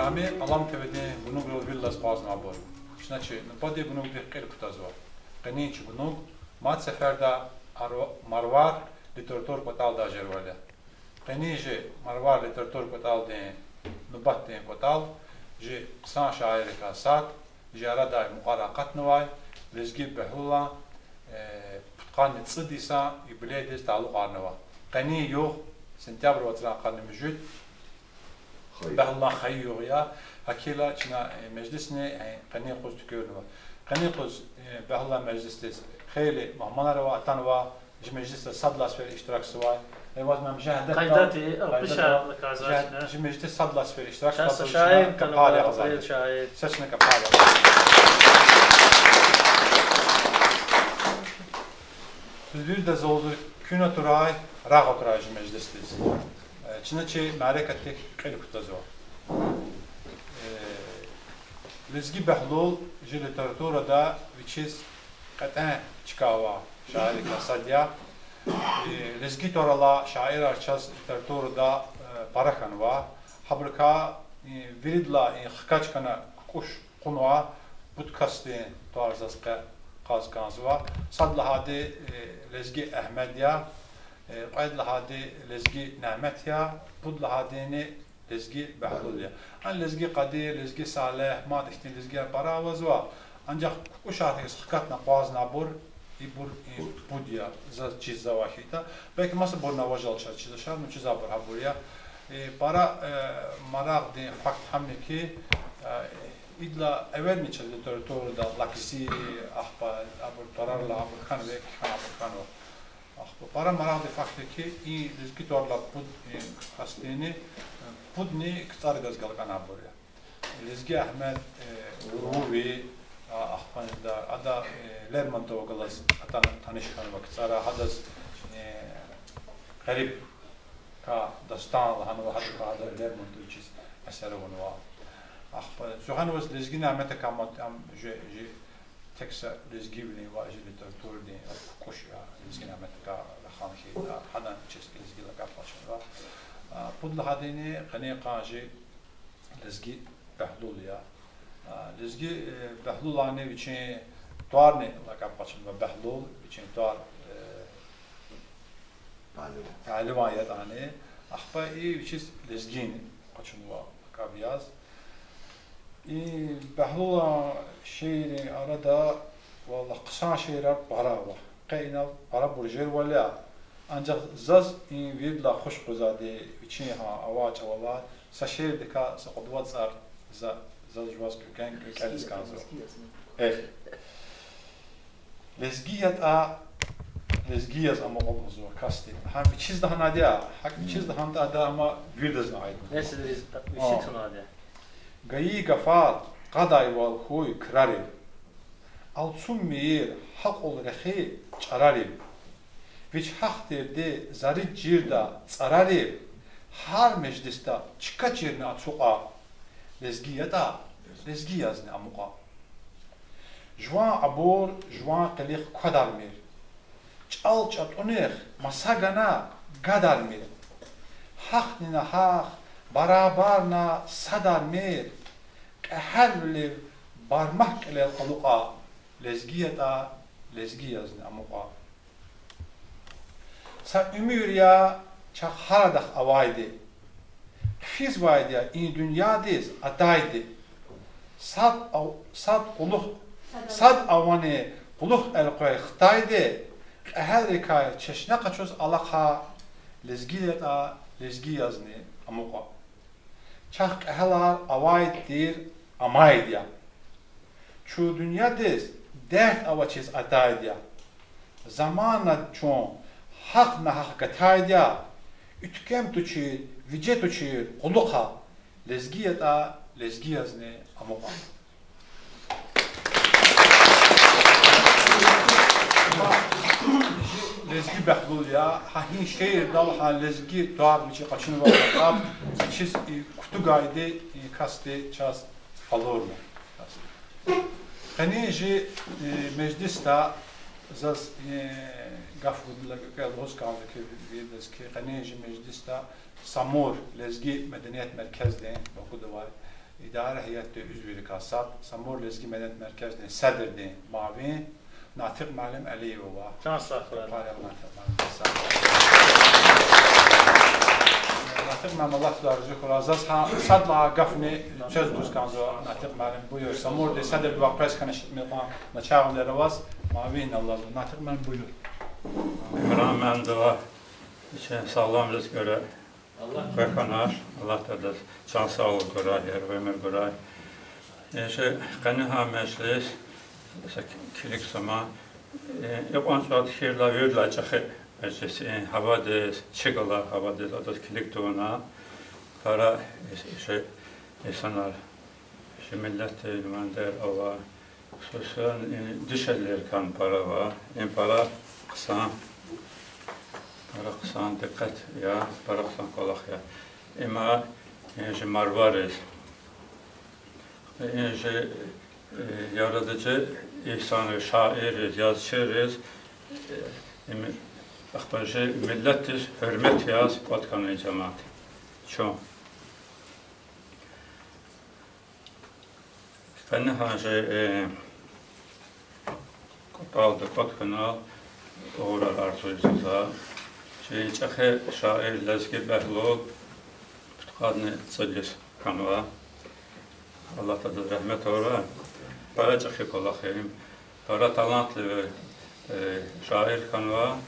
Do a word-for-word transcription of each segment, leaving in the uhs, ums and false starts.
Ами Алам ТВ-дин гунуграл вил алаз акъвазнавайбур. Чна чи нубатдин гунугдихъ кьил кутазва. Къенин чи гунуг мад сеферда ар-, Марвар литература кӀватӀалдай жервал я. Къенин чи Марвар литература кӀватӀалдин нубатдин кӀватӀал чи хъсан шаиррикай сад, чи арадай мукьвара акъатнавай, лезги Бегьлулан, э, пудкъанни цӀуд йисан юбилейдиз талукьарнава. Къенин югъ сентябрь вацран къанни муьжуьд, Бегьлулан хайи югъ я. ГьакӀ хьайила чна, э, межлисни, э, къенин юкъуз туькӀуьрнава. Къенин юкъуз, э, Бегьлулан межлисдиз хейлин мугьманар ава, атанва, чи межлисда сад лагьай сефер иштиракзавай. Эваз мемжагьдет Къайдада, къайдада, алкъишарна казачна. Чи межлисда сад лагьай сефер иштиракзавай. Часа шаир капар ягъазва. Сесна капар ягъазва. Дуьз вирида зал-зал куьн атурай, рагъ атурай чи межлисдиз. Э, чна чи мярекатдихъ кьил кутазва. Э, Лезги Бегьлул чи литературада вичиз кьетӀен чка авай шаиррикай сад я. Э, лезги тӀвар алай шаирар чаз литературада, э, пара хьанва. Гьабурукай, э, виридалай, э, хкаж хьана кукӀуш кьунвай пуд касдин тӀвар заз къе кьаз кӀанзава. Сад лагьайди, э, Лезги Агьмед я, э, кьвед лагьайди Лезги Нямет я, пуд лагьайдини Лезги Бегьлул я. Ана Лезги Къадир, Лезги Салегь, мад ихьтин лезгияр пара авазва. Анжах кукӀушар хьиз хкатна акъвазнавайбур ибур, э, пуд я, заз чизвай хьайитӀа. Белки масабурни авазва чаз чизвачир, ну чизвайбур гьабур я. Э, пара, э, марагъдин факт гьам я хьи, э, идалай эвелни чаз литературада лакзи, ахпа абур тӀварар алай абур хьанва, кхьенвайбур хьанва. Ахпа пара марагъдин факт я хьи, и лезги тӀвар алай пуд, э, касдини, э, пудни КцӀара галаз галкӀанвайбур я. Лезги Агьмед, э, Руви, а, ахпа ида, ада, э, Лермонтован галаз атана таниш хьанва КцӀара, гьадаз, э, Гъерибкай дастан лагьанва, гьадакай ада Лермонтован вичиз эсер авунва. Ахпа жугъанваз Лезги Няметакай мад ам жи, жи тек са лезгивилин ва жи литературадин кукӀуш я, Лезги Няметакай рахан хьайитӀа, гьадан чиз Лезги лакӀаб къачунва. А, пуд лагьайдини къенин къан жи Лезги Бегьлул я. А, Лезги, э, Бегьлулани вичин тӀварни лакӀаб къачунва Бегьлул, вичин тӀвар, э, Пагьливан ятӀани, ахпа и вичиз Лезгини къачунва лакӀаб яз. И Бегьлулан шииррин арада валлагь хъсан шиирар пара ава. Къе инал парабур жервал я. Анжах заз и виридалай хуш къвезвайди вичин гьа авай чӀавалай са шиирдикай са кьуд-вад цӀар за, заз жуваз кӀелиз кӀанзава. Эхь. Лезги ятӀа, лезги яз амукьда лугьузва касди. Гьам вичиз лагьанвайди я, гьакӀ вичиз лагьайтӀа ада ама виридаз лагьайди я. Гайи гафар кьадайвал хьуй крарив, алцуммийир гьакьул-рехи чӀарарив. Вич гьахъ тирди зарид чирда цӀарарив, гьар межлисда чка чирна ацукьа. Лезги ятӀа, лезги язни амукьа. Жуван абур, жуван къилих квадармир, чӀал чӀатӀунихъ маса гана гадармир. Гьахъни нагьахъ барабарна садармир, кьегьалвилив бармак кьилел алукьа. Лезги ятӀа, лезги язни амукьа. Са уьмуьр я чахъ гьар адахъ авайди, хъфизвайди я и дуьньядиз атайди. Сад ав-, сад кьулухъ, сад авани кьулухъ элкъвей хтайди, кьегьалрикай чешне къачуз алахъа. Лезги ятӀа, лезги язни амукьа. Чахъ кьегьалар авайди тир, амайди я. Чун дуьньядиз дерт авачиз атайди я. Заманад чун гьахъ-нагьахъ гатайди я. Уьткем тушир, виже тушир кьулухъа. Лезги ятӀа, лезги язни амукьа. Лезги Бегьлул я, гьа и шиирдал гьа лезги тӀвар вичи къачунвай лакӀаб, вичиз и кутугайди и касди чаз къалурна. Къенин жи, э, межлисда заз, э, гаф гудла кӀвале лугьуз кӀанзава хьи, виридаз хьи, къенин жи межлисда Самур лезги меденият меркездин Бакуда авай, Идара гьейатдин уьзврикай сад, Самур лезги меденият меркездин седрдин муавин Натикь муаллим Алиев ава. Чан сагъ хьурай. Пара Натикь муаллим, сагъ. Натикь муаллим, Аллагьди рази хьурай. Заз гьа сад лагьай гафни квез гуз кӀанзава, Натикь муаллим, буюр. Самурдин седрдивай къвез хьана шитмилкъан начагъвилер аваз, муавин алаз. Натикь муаллим, буюр. Имран муаллимдивай чи сагъламдиз гуьре къе хьанач, Аллагьди адаз чан сагъвал гурай, яргъи уьмуьр гурай. Э, чи къенин гьа межлис, са килиг сама, э, икьван чӀал тикирла виридалай чӀехи межлис, э, гьавадиз, чиг алай гьавадиз адаз килиг тавуна, пара, э, чи инсанар, чи миллетдин нумайндаяр ава, хсусан, э, дишегьлияр хьана пара ава, им пара хъсан, пара хъсан дикъет я, пара хъсан кӀвалах я. Има, э, чи Марвариз, э, чи, э, яратыжы инсанриз, шаирриз, язычийриз, э, им, ахпа чи миллетдиз гьуьрмет яз кӀватӀ хьана и жемят. Чун. Къенин гьа чи, э, кӀватӀалди кӀватӀ хьунал угърар арзу ийизва за. Чи чӀехи шаир Лезги Бегьлул пудкъанни цӀуд йис хьанва. Аллагьди адаз регьмет авурай. Пара чӀехи кӀвалах я им. Пара талантливый, э, шаир хьанва.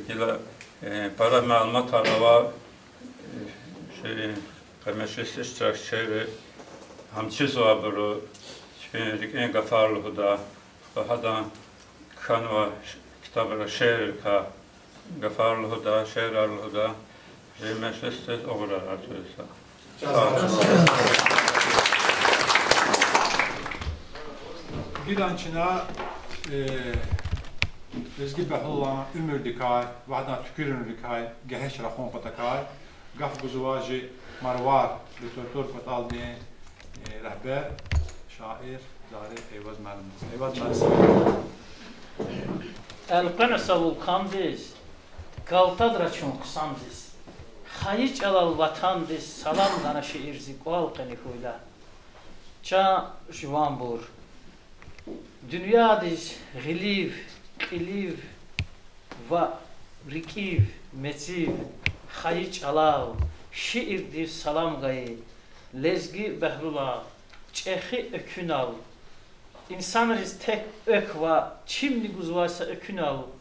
Гила, э, пара малуматар ава, э, чи къе межлисдин иштиракчийри, гьам чизвайбуру чпин рикӀин гафар лугьуда, гьадан кхьенвай ш-, ктабра шииррикай гафар лугьуда, шиирар лугьуда, чи межлисдиз угърар арзу ийизва. Гила чна, э, Лезги Бегьлулан уьмуьрдикай ва гьадан туькӀуьрунрикай гегьенш рахун патакай гаф гузва чи Марвар литература кӀватӀалдин, э, регьбер, шаир Зари Эйваз муаллимдиз. Эйваз муаллим. Элкъвена са вулкандиз, галтадра чун хъсандиз. Хайи чӀалал ватандиз салам гана шиир зи кӀвал къени хьуйла. Чан жуванбур, дуьньядиз гъилив, кьилив ва рикӀив, мецив, хайи чӀалал, шиирдив салам гайи Лезги Бегьлулан чӀехи экуьнал, инсанриз тек экв ва чимни гузвай са экуьнал,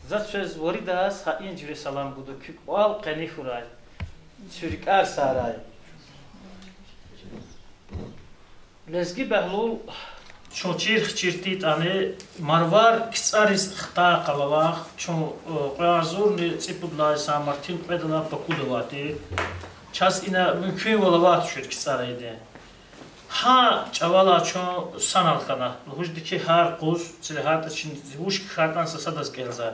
за квез виридаз гьа и жуьре салам гуда: куь кӀвал къени хьурай, куь рикӀер сагърай. Лезги Бегьлул. Чун чир хчиртӀитӀани, Марвар КцӀариз хтай къалалах, чун, э, кьве агъзурни цӀипуд лагьай йисан мартдин кьведалай Бакуда авайди. Чаз ина мумкинвал авай тушир КцӀара ийидин. Гьа чӀавалай чун санал хьана, лугьуз хьи, гьар къуз цилегьайтӀа чин вуч кхьайтӀани са садаз кӀелзавай.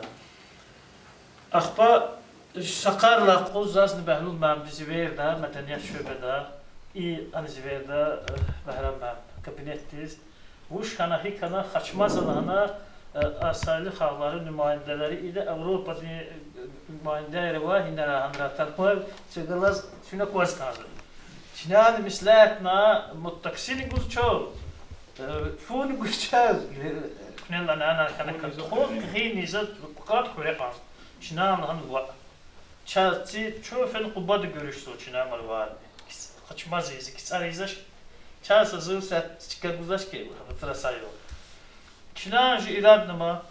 Ахпа са къаралай къуз зазни Бегьлул муаллимди зи веерда, меденият шуьбеда, и ани зи веерда, э, Бегьрам муаллим, кабинетдиз. Вуч хьана, гьикӀ хьана, Хачмаза лагьана, э, а сайлихалларин нумайндалари ида, Европадин, э, нумайндаяр ава, гьинара гьанра атанвай, цуьгъ галаз чуьн акваз кӀанзава. Чна ана меслятна, мототаксини гуз чаз, э, фуни гуз чаз, э, куьнелай ана хьана катхун, гьиниз за кукат хуьре кьан. Чна лагьана ваъ. Чаз ци чун фена Къубада гуьруьшзава чна Марварни. Хъачмаза ийиз, КцӀара ийиз, чаз са зур сят чка гузвач хьи, вацра са югъ. Чна жи ираднама,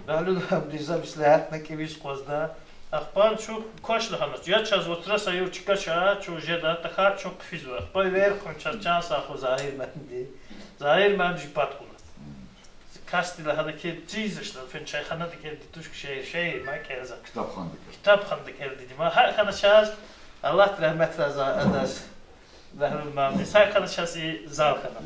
Бегьлул муаллимди за меслятна кӀевиз акъвазда. Ахпа чун квач лагьанач. Я чаз вацра са югъ чка ша, чун жеда, тахьайтӀа чун хъфизва. Ахпа вер хъувуна чаз чан сагъ хьуй Загьир муаллимди. Загьир муаллим жи пад кьуна. Касди лагьана хьи, ци ийизвач лагьана, фена чайханада кӀелди туш, шей, шей ма кӀелза. Ктабханада кӀелди. Ктабханада кӀелди дима. ГьакӀ хьана чаз, Аллагьди рагьметрай за адаз, Бегьлул муаллимдиз. ГьакӀ хьана чаз и зал хьана.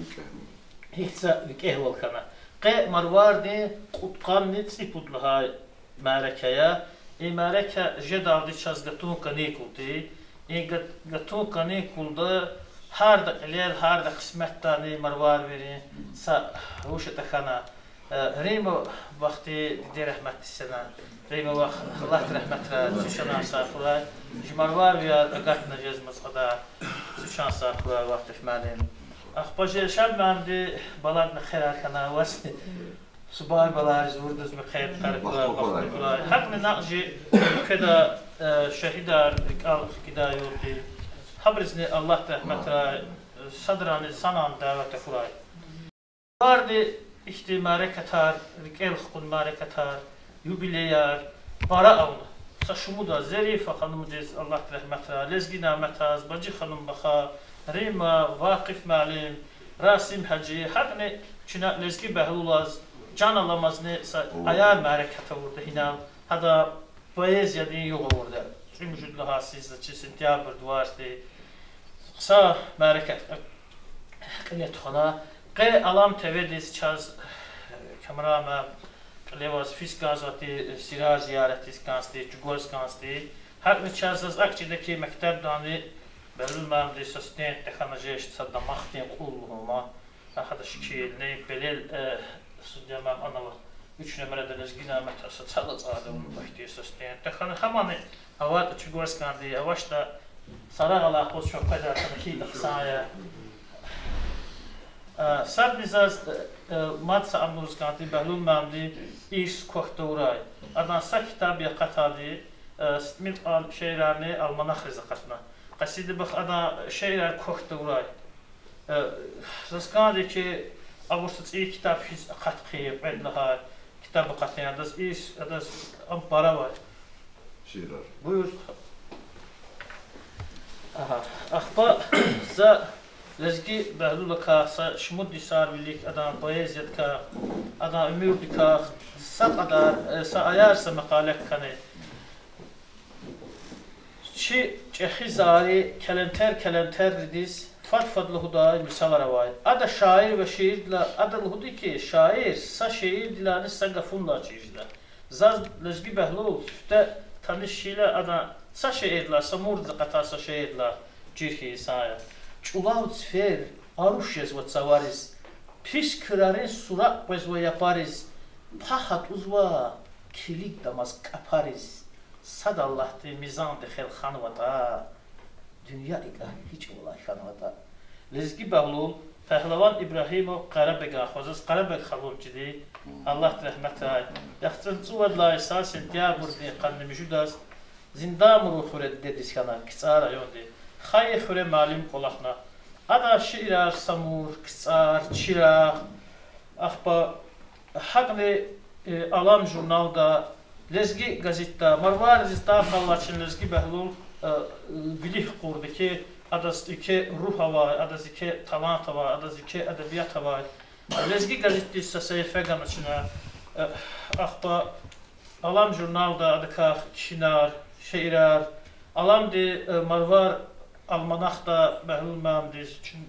Гьихьтинбур викӀегьвал хьана. Къе Марвардин кьудкъанни цӀипуд лагьай мярекат я. И мярекат жедалди чаз гатун каникул тир. И гат-, гатун каникулда гьарда кьилел, гьарда кьисметдани марварвийрин са вуч тахьана. Э, Рима вахъди диде рагьметдиз фена. Рима вах, Аллагьди рагьметрай, цуьк чан сагъ хьурай. Жи Марварвияр агатна жезмаз кьадар, цуьк чан сагъ хьурай, Вакъиф муаллим. Ахпа жи Эльшад муаллимди баладин мехъерар хьана аваз. Субай балайриз, виридаз мехъер, къарагъ хьурай, бахтлу хьурай. Гьакӏни накь жи уьлкведа, э, шегьидар рикӏел хкидай югъди. Гьабурузни Аллагьди рагьметрай, э, садрани санани дяве тахьурай. Марварди ихьтин мярекатар, рикӏел хкун мярекатар, юбилеяр пара авуна. Са шумуда Зерифа ханумдиз, Аллагьди рагьметрай, Лезги Няметаз, Бажи ханум ваха, Рима, Вакъиф муаллим, Расим гьажи, гьакӏни чна Лезги Бегьлулаз, чан аламазни са аяр мярекат авурди гьинал, гьада поэзиядин югъ авурди. Цӏуд муьжуьд лагьай йисуз чи сентябрдин варсди са мярекат кьиле тухвана. Къе Алам ТВ-диз чаз, э, камерамен кьиле аваз физ кӏанзавайди, э, Сираж зияратиз кӏанзавайди, чӏугваз кӏанзавайди. Гьакӏни чаз заз акӏ чида хьи, мектебдани Бегьлул муаллимдиз са стенд тахьана жеч, са дамахдин кьул лугьун ман. Гьада шикил, не пелел, э, судья муаллим анава, уьч нумрада Лезги Няметаз са цадацӏада авуна ихьтин са стенд тахьана, гьамани аватӏа чӏугваз кӏанзавайди, авачтӏа сарагъалай акъваз чун къведай хьана хьайитӏа хъсан я. Э, садни заз, э, э, мад са амруз кӏанзавайди Бегьлул муаллимдин ирс квахь тавурай. Адан са китаб я акъатайди, э, стӏимил кьван шиирарни альманахриз акъатна. Къасида бахъ адан шиирар квахь тавурай. Э, заз кӏанзава хьи, абур са цӏийи китаб хьиз акъат хъийин, кьвед лагьай китаб акъатин, адаз ирс, адаз ам пара авай. Шиирар. Буюр. Агьа. Ахпа за Лезги Бегьлулакай са шумуд йисар вилик, адан поэзиядикай, адан уьмуьрдикай са кьадар, э, са аяр, са макъала кхьенай. Чи чӏехи Зари келентер-келентерри диз фад-фад лугьудай мисалар авай. Ада шаир ва шиирдилай, ада лугьуди хьи, шаир са шиирдилайни са гафунилай чирзда. Заз Лезги Бегьлул сифте таниш хьайила, адан са шиирдилай, Самурдиз акъатай са шиирдилай чир хьайи инсан я. Чӏулав цифер аруш жезва цавариз, пис крарин суракь къвезва япариз, пагь атӏузва килигдамаз кӏапариз. Сад Аллагьди мизандихъ хел ханватӏа, дуьнья икӏ гьи чӏавалай хьанватӏа. Лезги Бегьлул, Пагьлаван Ибрагьимов Къарабеган хва, заз Къарабег халун чиди, Аллагьди рагьметрай, яхцӏурни цӏувад лагьай йисан сентябрдин къанни муьжуьдаз Зиндан Мурул хуьре дидедиз хьана, КцӀар районди. Хайи хуьре муаллим кӏвалахна. Адан шиирар Самур, КцӀар, Чирагъ, ахпа гьакӏни, э, Алам журналда, Лезги газетда, Марвардиз тар хьайила чи Лезги Бегьлул, э, вилик къурди хьи, адаз еке руьгь авай, адаз еке талант авай, адаз еке эдебият авай. Лезги газетдиз са сефе гана чна, э, ахпа Алам журналда адакай кхьинар, шиирар, Аламди, э, Марвар альманахда Бегьлул муаллимдиз чун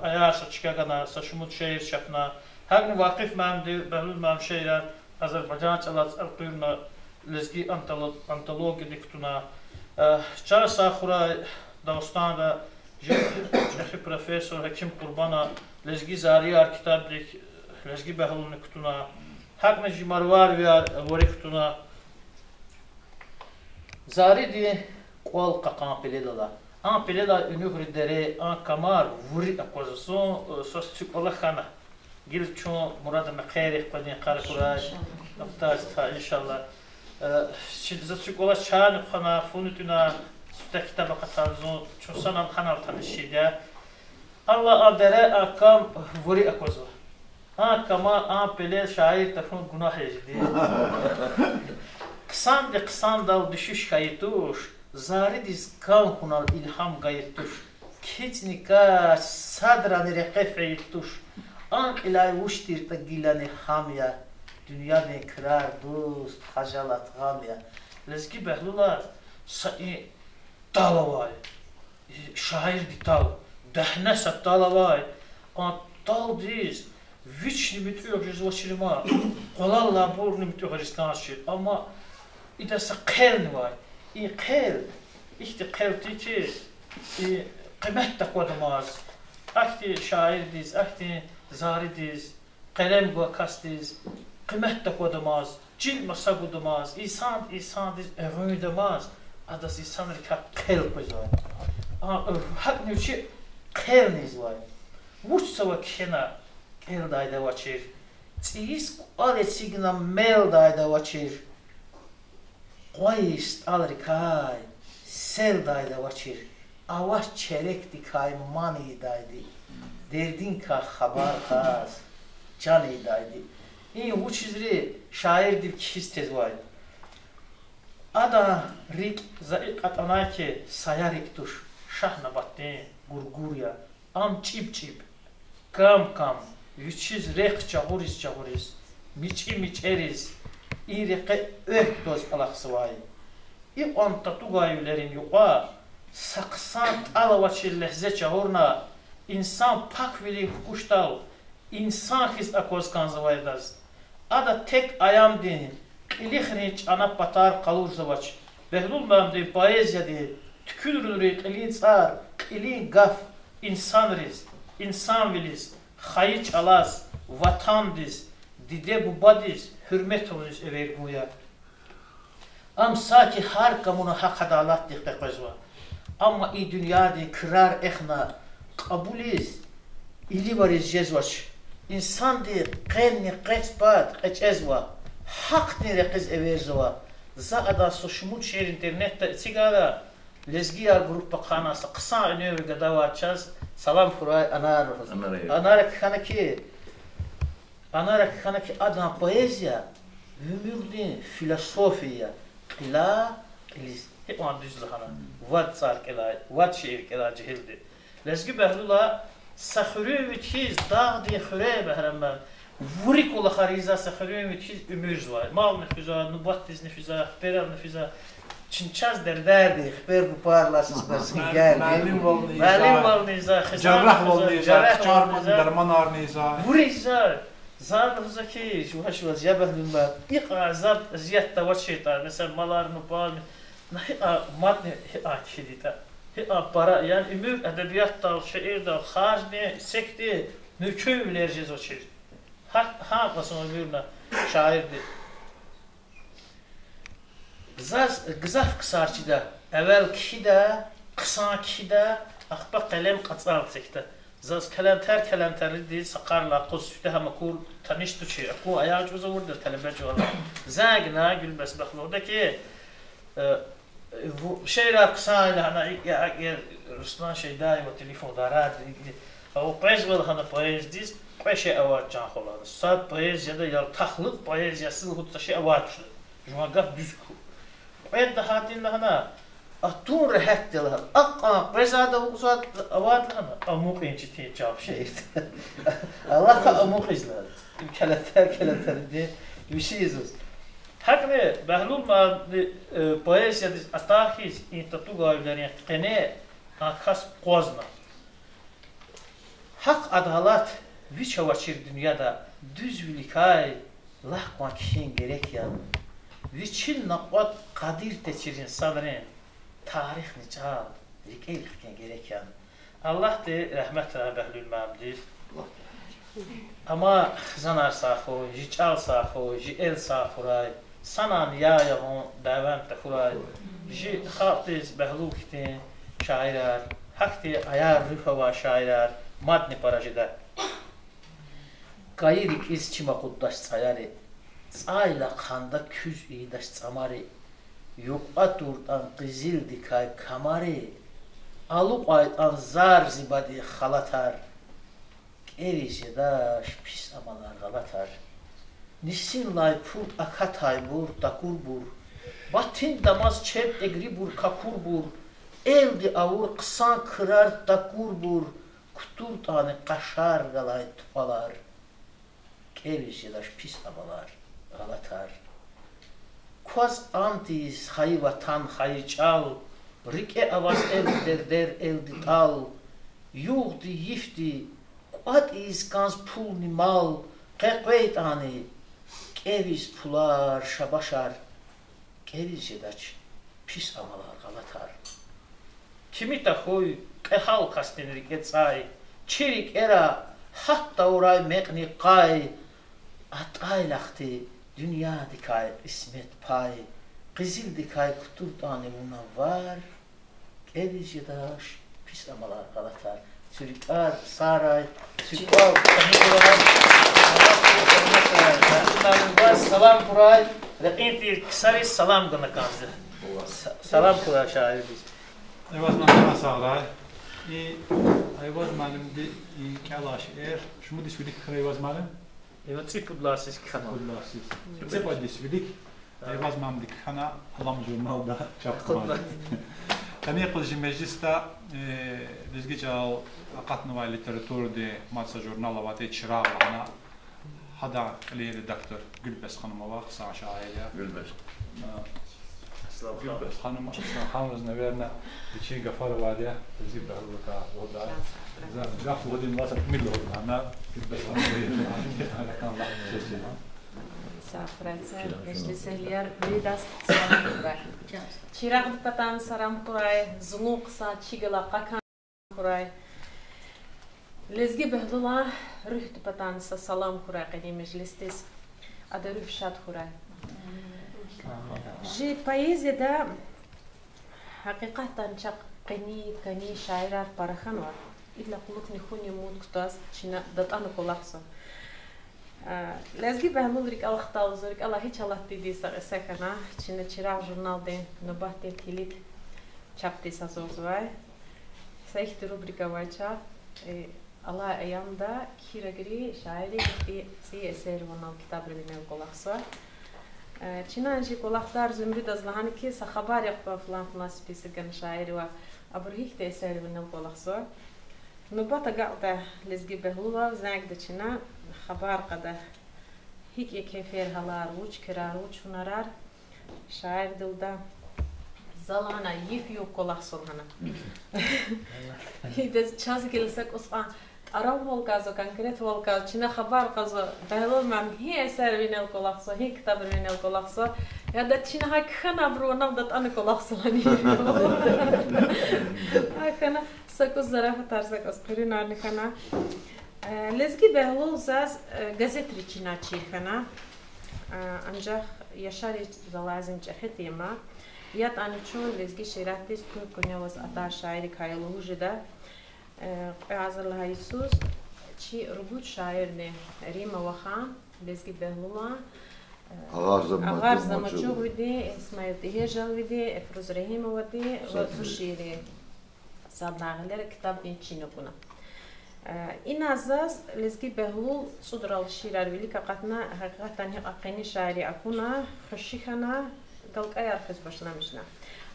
аяр са чка гана, са шумуд шиир чапна. Гьакӏни Вакъиф муаллимди Бегьлул муаллим шиирар азербайжан чӏалаз элкъуьрна, лезги антоло-, антологиядик кутуна. Э, чан сагъ хьурай, Дагъустанда жи чӏехи профессор Гьаким Къурбана Лезги зарияр китабдик Лезги Бегьлулни кутуна. Гьакӏни жи Марварвияр вари кутуна. Заридин кӏвал кьакьан пелел ала. Ам пелелай уьнуьгъри дере, ам камар вури аквазва. Зун, э, свас цуькӏвала хьана. Гила чун Мурада мехъерихъ къведин къарагъ хьурай. Иншаллагь. Аптар ста, иншаллагь. Э, чи за цуькӏвала чайни хъвана, фуни тӏуьна, сифте китаб акъатна зун, чун санал-ханал таниш жеда. Аллагь, а дере, а кам вури аквазва. А кама, а пелел шаир тахьун гунагь я жеди. Хъсанди хъсандал дуьшуьш хьайи туш, Заридиз кам хьунал илгьам гайи туш. КицӀникай садрани рекье фейи туш. А кьилай вуч тиртӀа гилани гьам я, дуьньядин крар, дуст, хажалат, гъам я. Лезги Бегьлулаз са и тӀал авай. Шаирди тӀал, дегьне са тӀал авай. А тӀалдиз вични муьтӀуьгъ жезвачир ма, къвалаллайбурни муьтӀуьгъариз кӀанзавачир. Амма ида са хъелни авай. И хъел, ихьтин хъел тир хьи, и къимет таквадамаз, ахьтин шаирдиз, ахьтин Заридиз, Къелем гвай касдиз къимет таквадамаз, чил маса гудамаз, инсан инсандиз эгъуьндамаз, адаз инсанрикай хъел къвезвай. А, гьакӀни вичи хъелни ийизвай. Вуч цава кхьена кӀелдайди авачир, цӀийиз кӀвал эцигна мелдайди авачир. Къвайиз стӀалрикай селдайди авачир, авач черекдикай ман ийидайди, дердиникай хабар кьаз чан ийидайди. И вучизри шаирдив кхьиз тезвай. Адан рикӀ за икӀ атӀанай хьи, сая рикӀ туш, Шагьнабатдин гургур я. Ам чӀиб-чӀиб, кам-кам, вичиз рехъ чагъуриз-чагъуриз, мичӀи-мичӀериз, и рекье экв тваз алахъзавай. Икьван татугайвилерин юкьва са хъсан тӀал авачир легьзе чагъурна, инсан паквилин кукӀушдал, инсан хьиз акваз кӀанзавай адаз. Ада тек аямдин, кьилихрин чӀана патар къалурзавач. Бегьлул муаллимдин поэзияди туькӀуьрунрин кьилин цӀар кьилин гаф инсанриз, инсанвилиз, хайи чӀалаз, ватандиз, диде-бубадиз гьуьрмет авуниз эвер гун я. Ам саки гьар камуна гьахъ адалатдихъ къекъвезва. Амма и дуьньядин крар эхна, кьабулиз иливариз жезвач. Инсанди къенни къецпад кьечӀезва, гьахъдин рекьиз эверзава. За адан са шумуд шиир интернетда эцигайла, лезгияр группа хъана, са хъсан уьнуьгъви гада авай чаз салам хьурай Анара. Анара кхьена хьи, Анара кхьена хьи, адан поэзия уьмуьрдин философия я, кьила кьилиз. Гьикьван дуьз лагьана, вад цӀар кӀелай, вад шиир кӀелай жегьилди. Лезги Бегьлула са хуьруьнвид хьиз дагъдин хуьре, Бегьрам, вури кӀвалахар ийизвай, са хуьруьнвид хьиз уьмуьрзавай. Мални хуьзвай, нубатдизни физвай, хиперални физвай. Чна чаз дердердин хипер-бупарилай сусбарсин герди. Муаллимвални ийизвай, хизанвални ийизвай, жаррахвални ийизвай, дарманарни ийизвай. Вури ийизвай. За лугьузва хьи, жуваз-жуваз, я Бегьлул муаллим, икьван азаб-азиятда авачиртӀа, месела, маларни, пуларни, на гьикьван мадни гьикьван кхьидайтӀа, гьикьван пара, яни уьмуьр эдебиятдал, шиирдал харжни, эцигди, муькуьнвилер жезвачир. Гьа, гьа масан уьмуьрна шаирди. Заз гзаф ксар чида, эвел кхьида, хъсан кхьида, ахпа къелем кьацӀал эцигда. Заз калентар-калентарди са къаралай къуз сифте гьам акур таниш тушир, акун аял чӀуз авурди я, талебе чӀавалай. Зангна Гуьлбес бахтлувда хьи, э, ву-, шиирар хъсан я лагьана, икӀ я, акӀ я, Руслан Шейдаева телефонда арада, икӀ я, ава къвезва лагьана поэздиз, кьве шей авай чан хва лагьана. Сад поэзияда ялтахлу поэзиясуз лугьуз са шей авай туш. Жуван гаф дуьз хьуй. Кьведда гьатин лагьана, атун регьят я лагьана. Акьван къвезвайди авай, авайди лагьана, амукьин четин чан шиир я. Алахъа амукьиз лагьана. Им калентар-калентарди вичи ийиз. ГьакӀни Бегьлул муаллимди, э, поэзиядиз атай хьиз, и татугайвилерин къене а кас акъвазна. Гьахъ, адалат вич авачир дуьньяда дуьзвиликай лагь кван кхьин герек яни? Вичин накьвад къадир течир инсанрин тарихни чӀал рикӀел хкин герек яни? Аллагьди рагьметрай Бегьлул муаллимдиз. Амай хизанар сагъ хьуй, жи чӀал сагъ хьуй, жи эл сагъ хьурай, санани я ягъун дяве тахьурай, жи халкьдиз Бегьлул хьтин шаирар, гьахьтин аяр, руьгь авай шаирар мадни пара жеда. КӀаи рикӀиз чим акъуддач цӀаяри, цӀайлахъ ханда куьз ийидач цӀамари, юкьва туртӀан къизилдикай камари, алукьайтӀан зар-зибадин халатар, кӀериз жедач пис амалар, гъалатар. Нисинлай пуд акатайбур такурбур, батин дамаз чеб тӀегрибур какурбур, элди авур хъсан крар такурбур, кутуртӀани къашар галай тупӀалар, кӀериз жедач пис амалар, гъалатар. Кваз ам тийиз хайи ватан, хайи чӀал, рикӀе аваз элди дердер, элди тӀал, югъди-йифди кӀватӀ ийиз кӀанз пулни мал, къекъвейтӀани кӀевиз пулар, шабашар, кӀериз жедач пис амалар, гъалатар. Кими тахьуй кьегьал касдин рикӀе цӀай, чи рикӀера гьат тавурай мекьни къай, АтӀайлахъди дуьньядикай кьисмет пай, къизилдикай кутуртӀани вуна вар, кӀелиз жедач пис амалар, гъалатар. Цуьрикар сагърай, цуьрикар, салам хьурай, рекьин тир ксариз салам гана кӀанзава. Са-, салам хьурай шаирдиз. Эйваз муаллим, сагърай. И Эйваз муаллимди и кӀелай шиир. Шумуд йис вилик хьана, Эйваз муаллим? Эйваз цӀипуд лагьай йисуз кхьана. ЦӀипуд йис вилик Эйваз муаллимди кхьана, Алам журналда чапна. Къенин юкъуз жи межлисда, э, лезги чӀал акъатнавай литературадин мад са журнал аватӀа, Чирагъ лагьана, гьадан кьилин редактор Гуьлбес ханум ава, хъсан шаир я. Гуьлбес. Гуьлбес ханум, Аслан ханумаз, наверно, вичин гафар авайди я, Лезги Бегьлулакай лугьудай. За гаф лугьудин лаза кумил лугьудай, ана Гуьлбес ханум. Сагърай, межлисдагъар, виридаз салам хьурай. Чирагъдин патан салам хьурай, зулун хъсан чи галай къакан хьурай. Лезги Бегьлулан руьгьдин патан са салам хьурай къенин межлисдиз. Адан руьгь шад хьурай. Жи поэзияда гьакъикъатдани чахъ къени, кӀани шаирар пара хьанва. Идалай кьулухъни хьунин муд кутаз чна датӀана кӀвалахзава. А, Лезги Бегьлул рикӀел ахталзава, рикӀелай гьич алатдайди са кьиса хьана, чна Чирагъ журналдин нубатдин килиг чапдиз гьазурзавай. Са ихьтин рубрика авай чахъ, э, алай аямда кхьирагри шаиррин ихьтин цӀийи эсерривал китабра винел кӀвалахзава. Э, чна жи кӀвалахдар Зумрудаз лагьана хьи, са хабар яхъ кван флан-флан список гана шаирривай, абуру гьихьтин эсерривал винел кӀвалахзава. Нубат агакьда Лезги Бегьлулав, зенгда чна, хабар кьада, гьикӀ я кефер-гьалар, вуч крар, вуч гьунарар. Шаирди лугьуда: за лагьана йиф-югъ кӀвалахзава лагьана. Идаз чаз гила са кӀус кьван тӀараввал кӀанзава, конкретвал кӀанзава, чна хабар кьазва, Бегьлул муаллим, гьи эсер винел кӀвалахзава, гьи китаб винел кӀвалахзава. Яда, чна гьакӀ хьана, абуру ванал датӀана кӀвалахзава лагьана. ГьакӀ хьана, са кӀус зарафатар, са кӀус къуьруьнарни хьана. Э, Лезги Бегьлул заз, э, газетрив чна чир хьана. Э, анжах яшариз за лазим чӀехи тема. ЯтӀани чун лезги шииратдиз къуьн-къуьневаз атӀай шаиррикай я лугьуз жеда. Э, кьве агъзурни лагьай йисуз чи ругуд шаирдин, Римма вахан, Лезги Бегьлулан, э, Агъар Замачугъвидин, Исмаил ТӀигьиржалвидин, Эфруз Регьимовадин ва зи шииррин сад лагьай гъилера китабдин чин акуна. Э, ина заз Лезги Бегьлул цӀудрал шиирар вилик акъатна, гьакъикъатдани гьикьван къени шаирри акуна, хвеши хьана, галкӀаяр хуьз башламишна.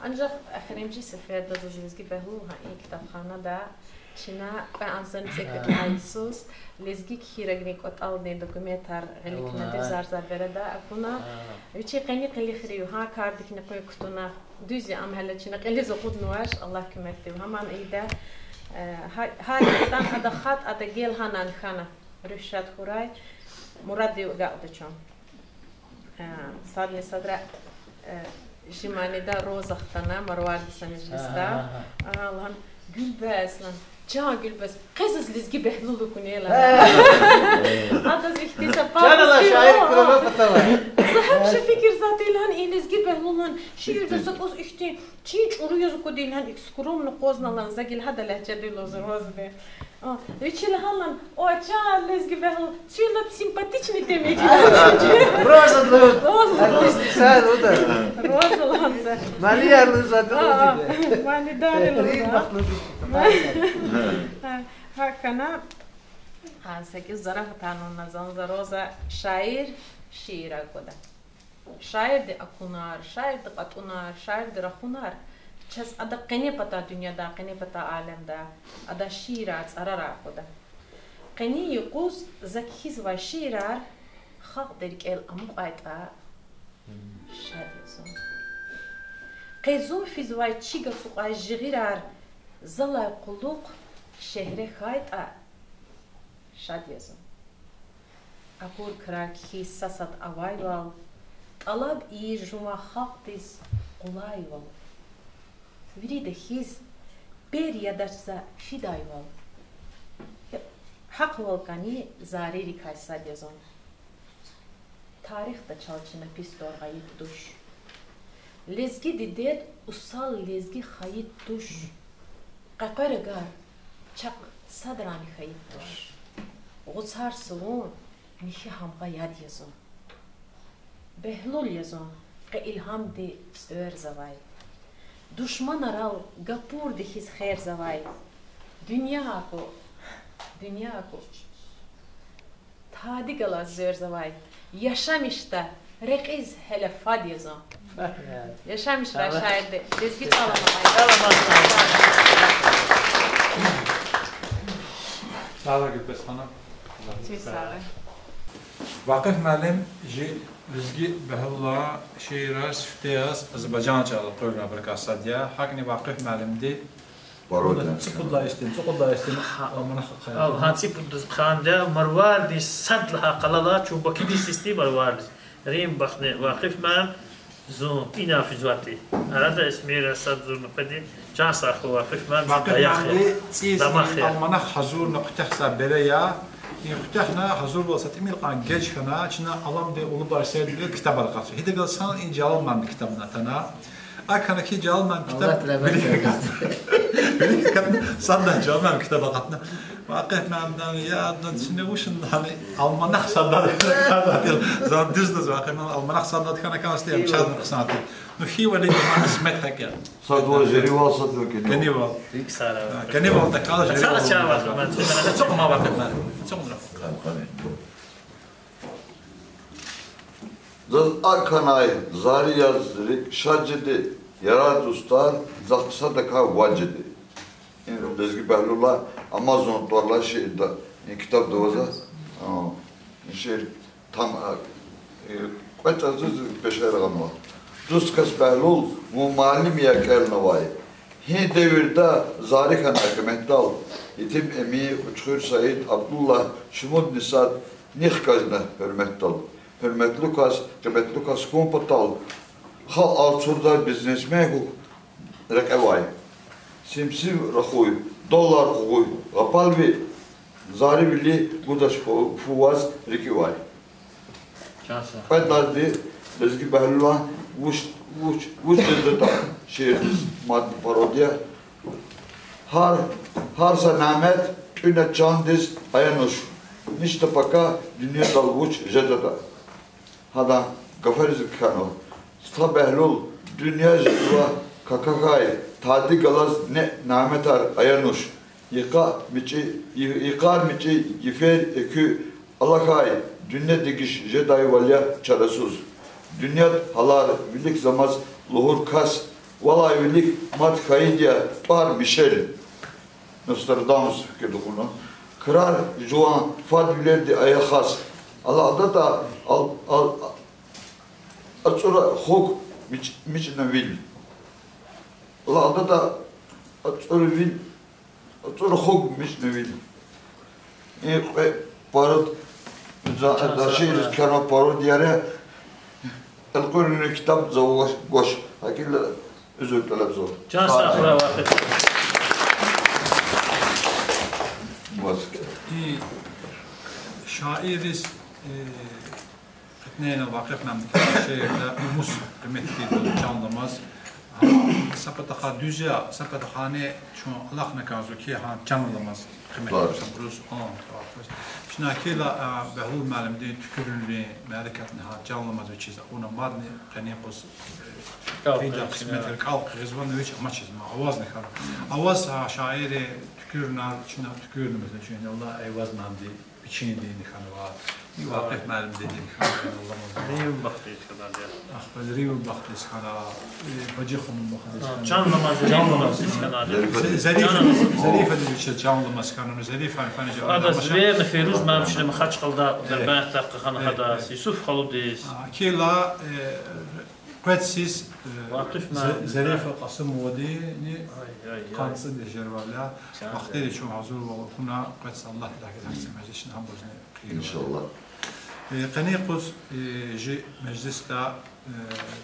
Анжах эхиримжи сеферда заз Лезги Бегьлул гьа и китабханада чна кьве агъзурни цӀекӀуьд лагьай йисуз лезги кхьирагрин кӀватӀалдин документар гъиликнадив, зарзар береда акуна. Вичин къени къилихрив гьа кардикни къуьн кутуна. Дуьз я, ам гьеле чна кьилиз акъуднавач, Аллагь куьмекдив. Гьаман ийида, э, гьа-, гьар ятӀан ада хатӀ, ада гел гьанани хьана. Руьгь шад хьурай, мураддив агакьда чун. Э, садни садра, э, жи манида Роза хтана, Марварди са межлисда. А, лагьана: Гуьлбес, лагьана, чан Гуьлбес, къе заз Лезги Бегьлул акуна, лагьана. Адаз ихьтин са пафос тир, шаир кура патала. За гьамиша фикирзавайди, лагьана, и Лезги Бегьлулан шиирда са кӀус ихьтин чин чӀуру яз аквадай, лагьана, ик скромно акъвазна, лагьана, за гила гьадан легьжеда лугьузва Розади. А, вичи лагьана, лагьана: о, чан Лезги Бегьлул, чун лап симпатичный тема я. Роза, Роза. Артистни са лугьуда. Роза лагьана за. Манияр лугьузва, а, лугьуда. Манидар лугьуда. Гьа, гьакӀ хьана, а, са кӀус зарафатар авуна заз, за Роза шаир, шиир аквада. Шаирдин акунар, шаирдин кьатӀунар, шаирдин рахунар чаз ада къене патай дуьньяда, къене патай алемда, ада шиирар, цӀарар аквада. Къенин юкъуз за кхьизвай шиирар халкьдин рикӀел амукьайтӀа, шад я зун. Къе зун физвай чиг ацукьай жигъирар залай кьулухъ шегьре хьайтӀа, шад я зун. Акур крар кхьиз са сад авайвал, тӀалаб ийиз жуван халкьдиз къулайвал. Вирида хьиз бер ядач за фидайвал. Гьахъвал кӀани заририкай сад я зун. Тарихда чал чна пис тӀвар гъайид туш. Лезги дидед усал лезги хайид туш. Къекъверагар чахъ садрани хьайид туш. Гъуцар сувун михьи гьамгъа яд я зун. Бегьлул я зун, къе илгьамди цӀверзавай. Душманрал гапурди хьиз херзавай. Дуьнья аку, дуьнья аку. Тади галаз зверзавай. Яшамишда рекьиз гьеле фад я зун. Яшамиш ва шаирди лезги чӀал аламай. Сагърай, Гуьлпес ханум. Чиз сагърай. Вакъиф муаллим, жи лезги бегьлулан шиирар сифте яз азербайжан чӀалал элкъуьрна абурукай сад я. ГьакӀни Вакъиф муаллимди пародия. ЦӀипуд лагьай истин, цӀукьуд лагьай истин, алманах ахъая. Гьа, цӀипуд лагьай ханди, Марвардин сад лагьай къалалай, чун Бакудиз сестин Марвардиз. Рим бахне Вакъиф муаллим, зун ина физвати. Арада эсмира сад зурна къведи, чан сагъ хьуй Вакъиф муаллим, Вакъиф даях я, муаллимди цӀийиз дамах я. Алманах гьазурна, куьтягьзавай бере я. И куьтягьна гьазурвал са тӀимил кьван геж хьана, чна Аламдин Улубар Сейдвилин ктабар акъатзава. Гьидагал сан и Жалал муаллимдин ктабни атана. АкӀ хьана хьи, Жалал муаллимдин ктаб вилик акатна. Вилик акатна, сад лагьай Жалал муаллимдин ктаб акъатна. Вакъиф муаллимди, я, адан чна вуч лагьана, алманах сад лагьана, за дуьз лугьуз, Вакъиф муаллим, алманах сад лагьана хьана кӀанзавайди я, чаз хъсан тир. Ну, хьи вали, ма, къисмет гьакӀ я. Сад лагьана жеривал, сад лагьана кӀанивал. КӀанивал. ГьикӀ сагърай. КӀанивал тахьайла жеривал. Чан, чан, Вакъиф муаллим, ацукь ма, Вакъиф муаллим. Ацукь ма. Заз акӀ хьанай, зари яз рикӀ шад жеди, яр-дустар, захъ садакай вад жеди. И лезги бегьлулар, амма зун тӀвар алай шиирда, и ктабда ваз, а, и шиир там, а, и кьве цӀазуз пешер гъанва. Дуст кас Бегьлул, вун муаллим я кӀелнавай. Гьи девирда зари хьанай къиметдал, итим Эмин, Кьуьчхуьр Саид, Абдуллагь, шумудни сад ни хкажна гьуьрметдал. Гьуьрметлу кас, къиметлу кас хьун патал, халкь алцурдай бизнесмен хьухь рекьевай. Сим-сив рахуй, доллар къугъуй, гъапал ви, зари вили гудач фу-, фу ваз рикӀивай. Кьвед лагьайди, лезги бегьлулан вуч, вуч, вуч жедатӀа шиирдиз мад пародия. Гьар, гьар са нямет тӀуьна чандиз аянуш, ништа пака дуьньядал вуч жедатӀа. Гьадан гафариз кхьенва. Стха, Бегьлул, дуьнья жезва какахьай, тади галаз неъ няметар аянуш. Йикъа мичӀи, йи-, йикъар мичӀи, йифер экуь алахьай, дуьнья дегиш жедайвал я чарасуз. Дуьньяд гьалар виликзамаз лугьур кас, валай вилик мад хьайиди я тӀвар Мишель. Нострадамус фикирда кьуна. Крар жуван фадвилелди ая хас. АлакьдатӀа ал-, ал-, ацӀура хьухь мич-, мичӀна вил. АлакьдатӀа ацӀура вил, ацӀура хьухь мичӀна вил. И кьве парод-, за-, за шиириз кхьенва пародияр я. Элкъуьрна ктаб за гвач, гвач. ГьакӀ хьайила, узур тӀалабзава. Чан сагърай, Вакъиф. Ваз. И шаирриз, э, кьетӀен Вакъиф муаллимдин шиирда умус къимет тирди чан аламаз. Гьа, са патахъай дуьз я, са патахъайни чун алахъна кӀанзава хьи, гьа, чан аламаз къимет тир сабуруз, а, Вакъиф. Чна хьайила, а, Бегьлул муаллимдин туькӀуьрунрин мярекатни гьа чан аламаз вичиз авуна, мадни къенин юкъуз, э, кӀвал фида къисметра кӀвал хъийизва, вич амачиз ма авазни хьана. Аваз, а, шаиррин туькӀуьрунар чна туькӀуьрнамазни чун, Аллагь, Эйваз муаллимди вичинди хьанва, и Вакъиф муаллимди хьанва, Аллагь муаллим. Рив бахтиз хьана я. Ахпа рив бахтиз хьана, э, Бажи ханум бахтиз хьана. Чан аламаз, чан аламаз. Зарифа, Зарифа, Зарифа вичиз чан аламаз хьана, Зарифа фена жа. Ада зверна Фейруз муаллим чна Махачкъалада, э, Дербентда хьана, э, гьада, э, Юсуф халудиз. А, хьайила, э, къвецсиз, э, Вакъиф Зе-, муаллим. Зарифа Къасумовадини къанцӀиди жезвайвал я. Вахтери чун гьазурвал хьуна, къвецсиз Аллагь дагъиз гьахьтин межлисни гьабурузни хъийизва. Иншаллагь. Э, къенин юкъуз, э, жи межлисда, э,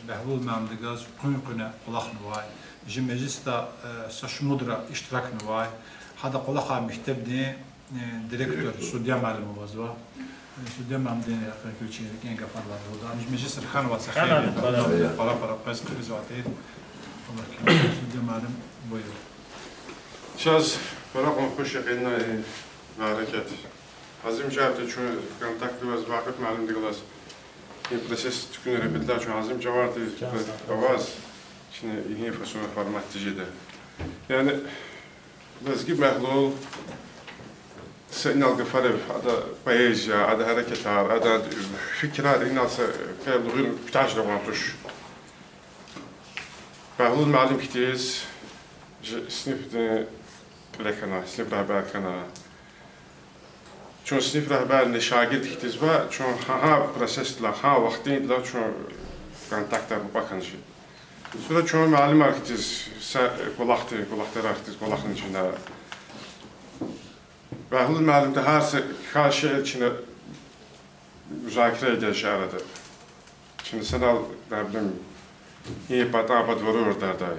Бегьлул муаллимдихъ галаз къуьн-къуьне кӀвалахнавай, жи межлисда, э, са шумудра иштиракнавай, гьада кӀвалахай мектебдин, э, директор, директор, судья муаллим авазва. Судья муаллимдин гьакъикъи вичин рикӀин гафар лагьана, межлисра хьанвай са хейлин пара-пара къвез хъфизвай тир. Аллагь куьмек, судья муаллим, буюр. Чаз пара кьван хуш я къенин и мярекат. Азим чавди чун контактда аваз, Вакъиф муаллимди галаз и процесс туькӀуьнар патал чун азим чаварди аваз, чна и гьи фасон формат тежеда. Яни Лезги Бягьлул са инал гафарив, ада поэзия, ада гьерекатар, ада фикирар инал са кьве лугьун куьтягьзавай туш. Бягьлул муаллим хьиз, жи синифдин кьиле хьана, синиф регьбер хьана. Чун синиф регьберни шагирд хьиз ва чун гьа, гьа процессдилай, гьа вахтундилай чун контактар мукьва хьана жи. Сура чун муаллимар хьиз са кӀвалахди, кӀвалахдарар хьиз кӀвалахна чна. Бягьлул муаллимди гьар са кхьей шиир чна музакире ийидай шиирар ада. Чна санал, не знаю, и патан пад вару вардардай.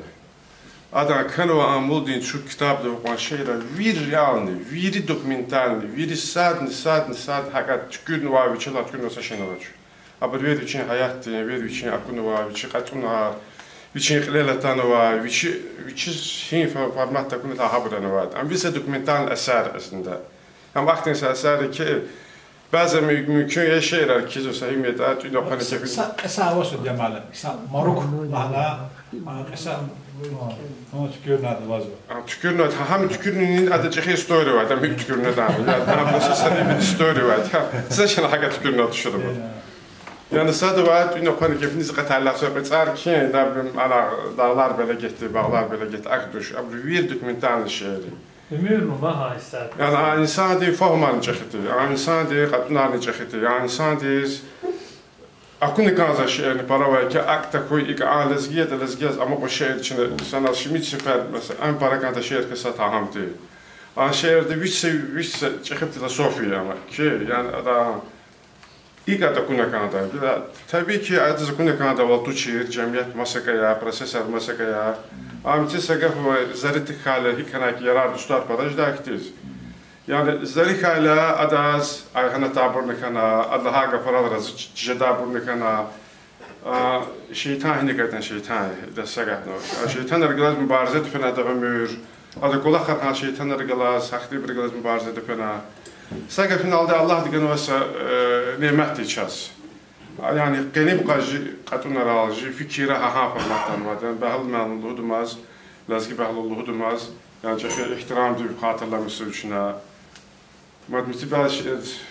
Адан кхьенвай Амулдин цуьк ктабда кьван шиирар вири реальный, вири документальный, вири садни, садни, сад гьакӀ туькӀуьрнавай, вичелай туькӀуьрнавай са шейни авач. Абур вири вичин гьаятдин, вири вичин акунвай, вичин кьатӀунар, вичин кьилел атанвай, вичи, вичиз гьи фо-, форматда акуна лагьай гьабур ганвай. Ам вири са документальный эсер аслунда. Ам ахьтин са эсер я хьи, бязан мумкин я шиирар кхьизва са гьим ятӀа, тӀуьна хъвана кефин. Са кьиса ава, судья муаллим, са марук лагьана, а, кьиса, а, туькӀуьрнавайди вазва. А, туькӀуьрнавайди, гьа, гьам туькӀуьрнавайди, ада чӀехи история авайди, гьам туькӀуьрнавайди, я, гьам са сари история авайди, гьа, са шейни гьакӀ туькӀуьрнавайди тушир ава. Яни сада авайди, тӀуьна хъвана кефиниз кьатӀайла са кьицӀар хьи, не знаю, ана, дагълар белегетди, багълар белегетди, ахьтин туш, абур вири документальный шиир я. Уьмуьрни ва гьа эсер. Яни а инсандин фагьумарни чӀехиди, а инсандин кьатӀунарни чӀехиди, а инсандиз акуна кӀанзавай шиирни пара авай хьи, акӀ тахьуй, икӀ а лезги ятӀа лезги яз амукьун шиир чна санал шимит сефер, месела, ам пара кӀандай шиир хьиз са гьам тир. А шиирда вич са, вич са чӀехи философия ама хьи, яни ада икӀ ада акуна кӀандай. Табии хьи, адаз акуна кӀандайвал тушир, жемият масакӀа я, процессар масакӀа я. Ам чи са гаф ава, зерре тахьайла, гьикӀ хьанай хьи, ярар-дустар пара жедай хьиз. Яни зерре хьайила адаз айгьанатайбурни хьана, ада лагьай гафарал рази жедайбурни хьана. А, шейтан гьиник ятӀани шейтан я, ида са гаф ава. А шейтанрихъ галаз мубаризе тефена ада уьмуьр, ада кӀвалахар гьа шейтанрихъ галаз, гьахьтинбурухъ галаз мубаризе тефена. Са гафуналди, Аллагьди ганвай са, э, немет я чаз. А, яни къенин патал жи кьатӀунарал, жи фикирар гьа, гьа форматда авайди я. Бягьлул муаллим лугьудамаз, Лезги Бягьлул лугьудамаз, яни чӀехи игьтирамдив хатирламишзава чна. Мад мици бязи,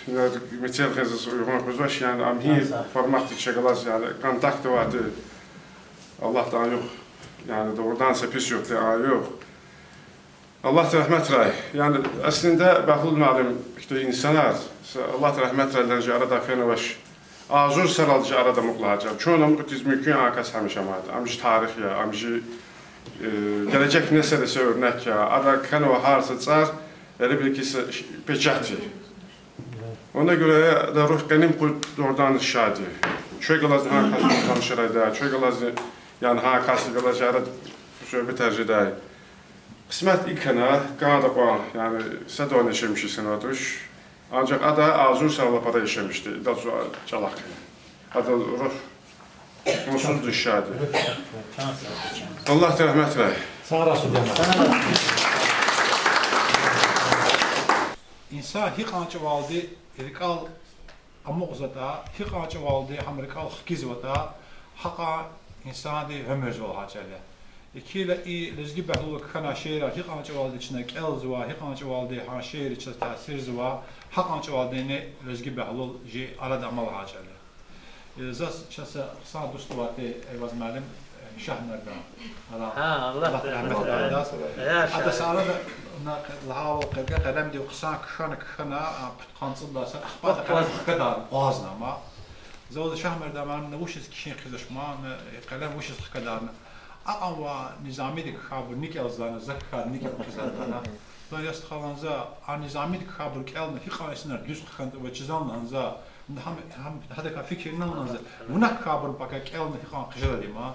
э, мецел хизиз уйгъун къвезвач, яни ам гьи форматдик чаз галаз, яни контакт авайди, Аллагьди ан югъ, яни дугъриданни са пис югъди ан югъ. Аллагьди рагьметрай. Яни аслунда Бягьлул муаллим хьтин инсанар, са Аллагьди рагьметрай, лагьана жи арадай фенавач. Агъзур йисаралди жи арада амукьла гьа чӀал. Чун амукьиз мумкин я а кас гьамиша мад. Ам жи тарих я, ам жи, э, гележек несилриз са уьрнек я. Ада кхьенвай гьар са цӀар, элбет хьи, са ш-, печать я. Она гуьре ада руьгь къенин патал дугъриданни шад я. Чвез галазни гьа кас гьамиширай жеда, чвез галазни, яни гьа кас галаз жи арада суьгьбетар жедай. Къисмет икӀ хьана, кӀанда кьван, яни садани яшамиш хьанвай туш. Анжах ада агъзур йисарал пара яшамиш жеди, идалай чӀалахъ хьана. Адан руьгь онсуздиз шад я. Аллагьди рагьметрай. Сагърай, судья. Инсан гьикьван чӀавалди рикӀел амукьзаватӀа, гьикьван чӀавалди гьам рикӀел хкизватӀа, гьакьван инсандин уьмуьрзавал гьа чӀал я. Ихьтин и Лезги Бягьлулан кхьенвай шиирар гьикьван чӀавалди чна кӀелзава, гьикьван чӀавалди гьа шиир чаз таъсирзава, гьакьван чӀавалдини Лезги Бягьлул жи арада амал гьа чӀал я. Э, заз чаз са хъсан дуст авай тир, Эйваз муаллим, э, Шагьмердан. Гьа, Аллагьди рагьмет ая адаз. Ада са арада на лагьайвал къе-, къелемдив хъсан кхьена, кхьена, а, пудкъанни цӀуд лагьай са ахпа къелем хкадарна, акъвазна ама. За ваз Шагьмердан муаллим, на вучиз кхьин хъийизвач ман, э, къелем вучиз хкадарна. Акьван ва Низамиди кхьайбур никӀ кӀелзавайна, за кхьайди никӀ кӀел хъийизвайди лагьана. Заз яз тухвана за, а Низамиди кхьайбур кӀелна, гьикьван инсанар дуьз хъхьана ва чизан лагьана за, гьам, гьам гьадакай фикирна лагьана за, вуна кхьайбурун пака кӀелна гьикьван хъжеда има.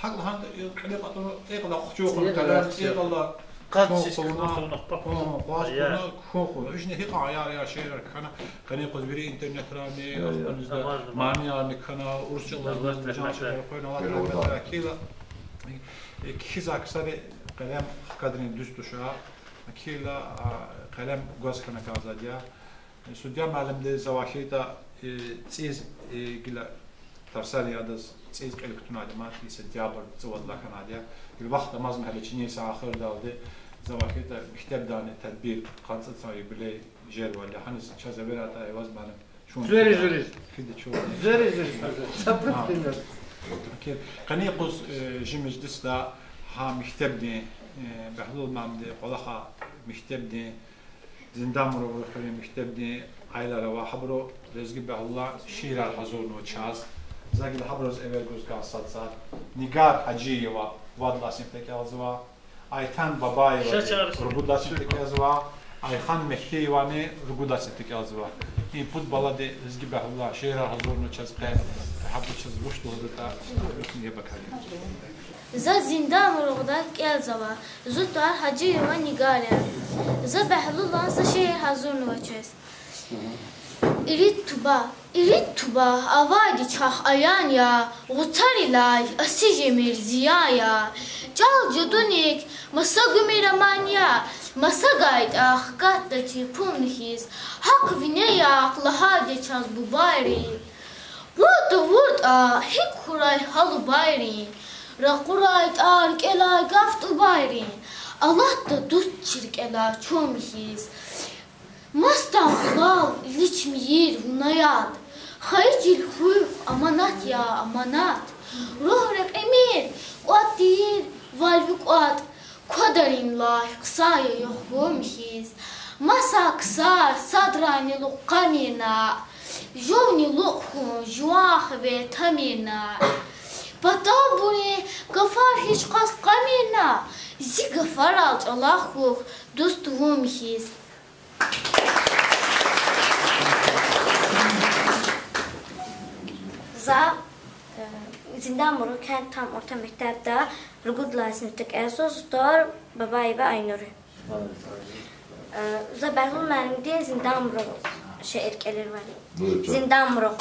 ГьакӀ лагьана, кьиле кьатӀуна, икьван хъчу хъувуна, икьван Кваз кхьиз, кхьиз кхьуна, кхьиз кхьуна, кхьиз кхьуна, кхьиз кхьуна, кхьиз кхьуна, кьуна, вишни гьикьван аяр я шиирар кхьена, къенин юкъуз вири интернетра, я, я, ахпа тамаш, низда, тамаш, мани яр кхьена, урусча лазни, жан шиирар хвена, ала, я, я, кхьила, э, кхьизвай ксари къелем хкадрин дуьз туш, а, кхьила, а, къелем гваз хьана кӀанзавайди я. Судья муаллимди завай хьайитӀа, э, цӀийиз, э, гила тарсар я адаз, цӀийиз кьил кутунайди ман, и сентябрь цӀувад лагьанайди я. Гила вахт амазма гьеле чиниса ахирдалди, завай хьайитӀа мектебдани тедбир, къанни цӀуд сан юбилей жезвайди я. Гьаниз чаз эверайтӀа, Эваз муаллим, чун Звериз, звериз. Фида чун. Звериз, звериз, звериз. Сабур, гьа, тилмез. Окей. Къенин юкъуз, э, чи межлисда гьа мектебдин, э, Бегьлул муаллимди кӀвалахай мектебдин, Зиндан Муругъ хуьруьн мектебдин аялар ава, гьабуру Лезги Бегьлулан шиирар гьазурнава чаз. За гила гьабуруз эвер гуз кӀанзава сад-сад. Нигар Гьажиева вад лагьай синифда кӀелзава, Айтан Бабаева ругуд лагьай синифда кӀелзава, Айхан Мегьтиевани ругуд лагьай синифда кӀелзава. И пуд балади Лезги Бегьлулан шиирар гьазурнава чаз къе, гьабуруз чаз вуч лугьузватӀа, вуч яб акалин. За Зиндан Муругъда кӀелзава, зи тӀвар Гьажиева Нигар я. За Бегьлулан са шиир гьазурнава чаз. Ирид туба, ирид туба авайди чахъ аян я, гъуцарилай асижемир зиян я. ЧӀал жедуник маса гумир аман я, маса гайитӀа хкатда чи пун хьиз, гьахъ вине яхъ лагьайди чаз бубайри. Къуй тавуртӀа, гьикӀ хьурай гьалубайрин, ракъурай тӀвар, кӀелай гаф тӀубайрин, алатда дуст чиркӀелай чун хьиз. Масдан къвал иличмир вуна яд, хайи чил хуьх, аманат я, аманат. Руьгь рекьимир, кӀватӀ тийир вал ви кӀватӀ, квадарин лагь хъсан я югъ гум хьиз. Маса ксар садрани лукӀ кьамирна, жувни лукӀ хьун жуван хиве тамирна. Паталбурухъ гафар гьич кас кьамирна, зи гафарал чӀалахъ хьухь, дуст, вун хьиз. За, э, Зиндан Муругъ кент там орта мектебда ругуд лагьай синифда кӀелзава, зи тӀвар Бабаева Айнур я. Э, за Бегьлул муаллимдин Зиндан Муругъ шиир кӀелирвал. Зиндан Муругъ.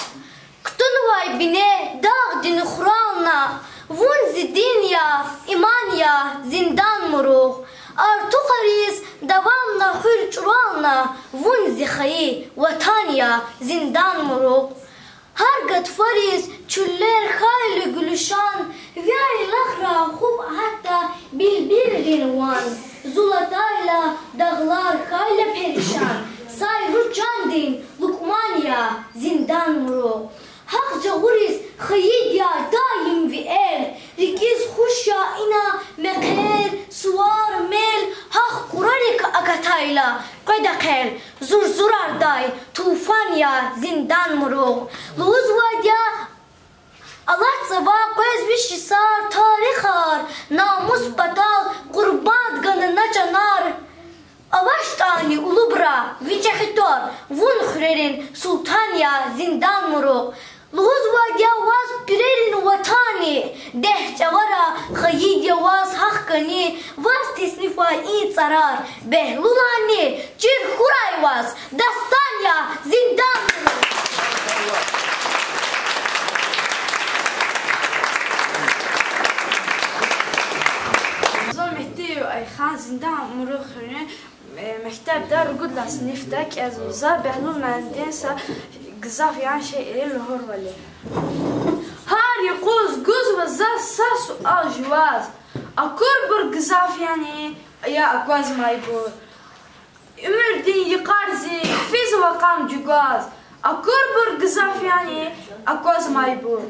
Кутунвай бине дагъдин хурална, вун зи дин я, иман я, Зиндан Муругъ. Артухариз давамна хуьр чӀурална, вун зи хайи ватан я, Зиндан Муругъ. Гьар гатфариз чуьллер хьайила гуьлуьшан, ви яйлахра хупӀ гьатда билбилрин ван, зул атайла дагълар хьайила перишан, сай руш чандин лукӀман я, Зиндан Муругъ. Гьахъ жагъуриз хайид я даим ви эл, рикӀиз хуш я ина мехъер, сувар, мел, гьахъ кӀурарик акатайла къведа хъел, зурзурардай тӀуфан я, Зиндан Муругъ. Лугьузвайди я, алатзава къвез виш йисар, тарихар, намус патал къурбанд гана на чанар. АвачтӀани улубра ви чӀехи тӀвар, вун хуьрерин султан я, Зиндан Муругъ. Лугьузвайди я ваз пирерин ватанни, дегь чӀавара хайид я ваз гьахьтин, ваз теснифай и цӀарар, Бегьлуланни, чир хьурай ваз, дастан я, Зиндан Муругъ. За Мегьтиева Айхан, Зиндан Муругъ хуьруьн, э, мектебда ругуд лагьай синифда кӀелзава. За Бегьлул муаллимдин са гзаф ян шиир лугьурвал я. Гьар юкъуз гузва заз са суал жуваз: акурбур гзаф яни, я аквазмайбур? Уьмуьрдин йикъар зи физва къам чӀугваз, акурбур гзаф яни, аквазмайбур?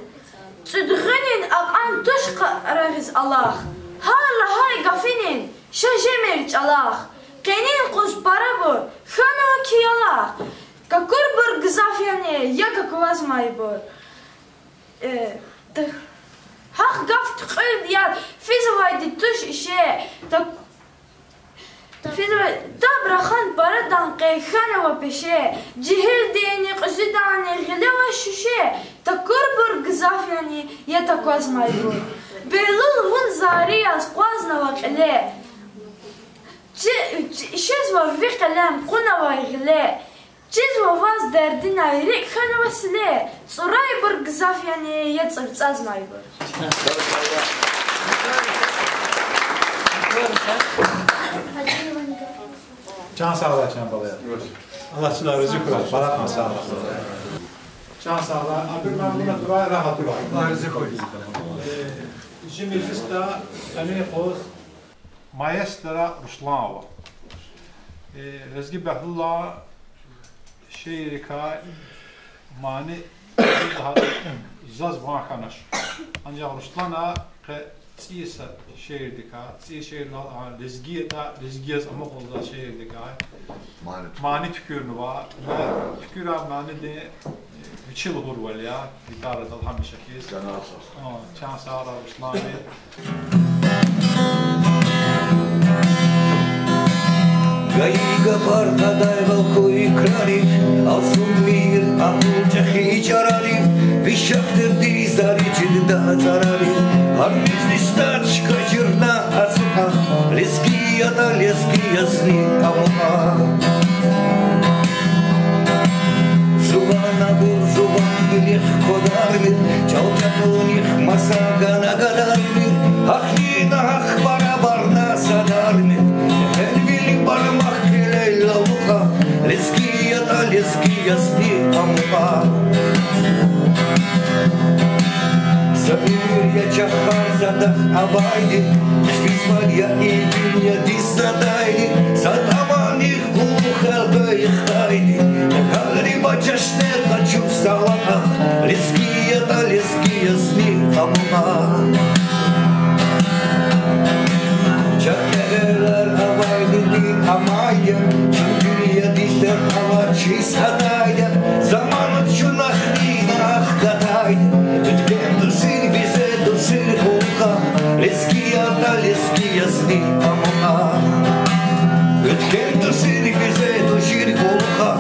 ЦӀуьд гъуьнин акьван туш къарагъиз алахъ, гьар лагьай гафунин ша жемир чӀалахъ, къенин юкъуз парабур хьанва хьи ялахъ, акурбур гзаф яни, я аквазмайбур? Э, т-, гьахъ гаф туькьуьл я, физвайди туш ише, так-, физва-, таб рахан парадан къе хьанва пеше, жегьилдини кьуьзуьдани гъиле ва шуьше, акурбур гзаф яни, я аквазмайбур? Бегьлул, вун зари яз акъвазнава кьиле. Чи, чи ишезва ви къелем, кьунавай гъиле, чизва ваз дердинай, рикӀ хьанва силе, цӀурайбур гзаф яни, я цӀурцӀазмайбур. Чан сагърай, чан балаяр. Аллагь чна рази хьурай, паратна сагърай. Чан сагърай, абур ман муна турай, рагьат турай. Аллагь рази хьуй. Э, чи межлисда къенин къуз маэстро Руслан ава. Э, Лезги Бегьлулан шииррикай мани заз ван хьанач. Анжах Руслана къе цӀийи са шиирдикай, цӀийи шиирдал, а, лезги ятӀа, лезги яз амукьзавай шиирдикай мани туькӀуьрнава, ва туькӀуьрай манидин вичи лугьурвал я, гитарадал гьамиша хьиз. Чан сагърай, Русланди. Гайи гафар кьадайвал хьуй крарив, азимир акьул чӀехи чарарив, вишахтирди зари чирда цӀарарив, гьар межлисда чка чирна ацукьа, лезги ятӀа лезги язни амукьа. Жуван абур жуван вилик квадармир, чӀал чӀатунихъ маса гана гадармир, гьахьтин нагьахъ барабарна садармир, гьелвили бармак кьилел алукьа, лезги ятӀа лезги язни амукьа. За уьмуьр я чахъ, за дагъ авайди, хъфизвай я и дуьньядиз затӀайди, сад авани гъул халкьдихъ хтайди, гьалри ба чешне къачуз салакьа, лезги ятӀа лезги язни амукьа. Чахъ кӀевелар авайди, дин амайди я, чун дуьньядиз дерт авачиз гьатайди я, заман чун ахъайна ахкатайди я, уьткем тусир визе тушир кьулухъ, лезги ятӀа лезги язни амукьа. Уьткем тусир визе тушир кьулухъ,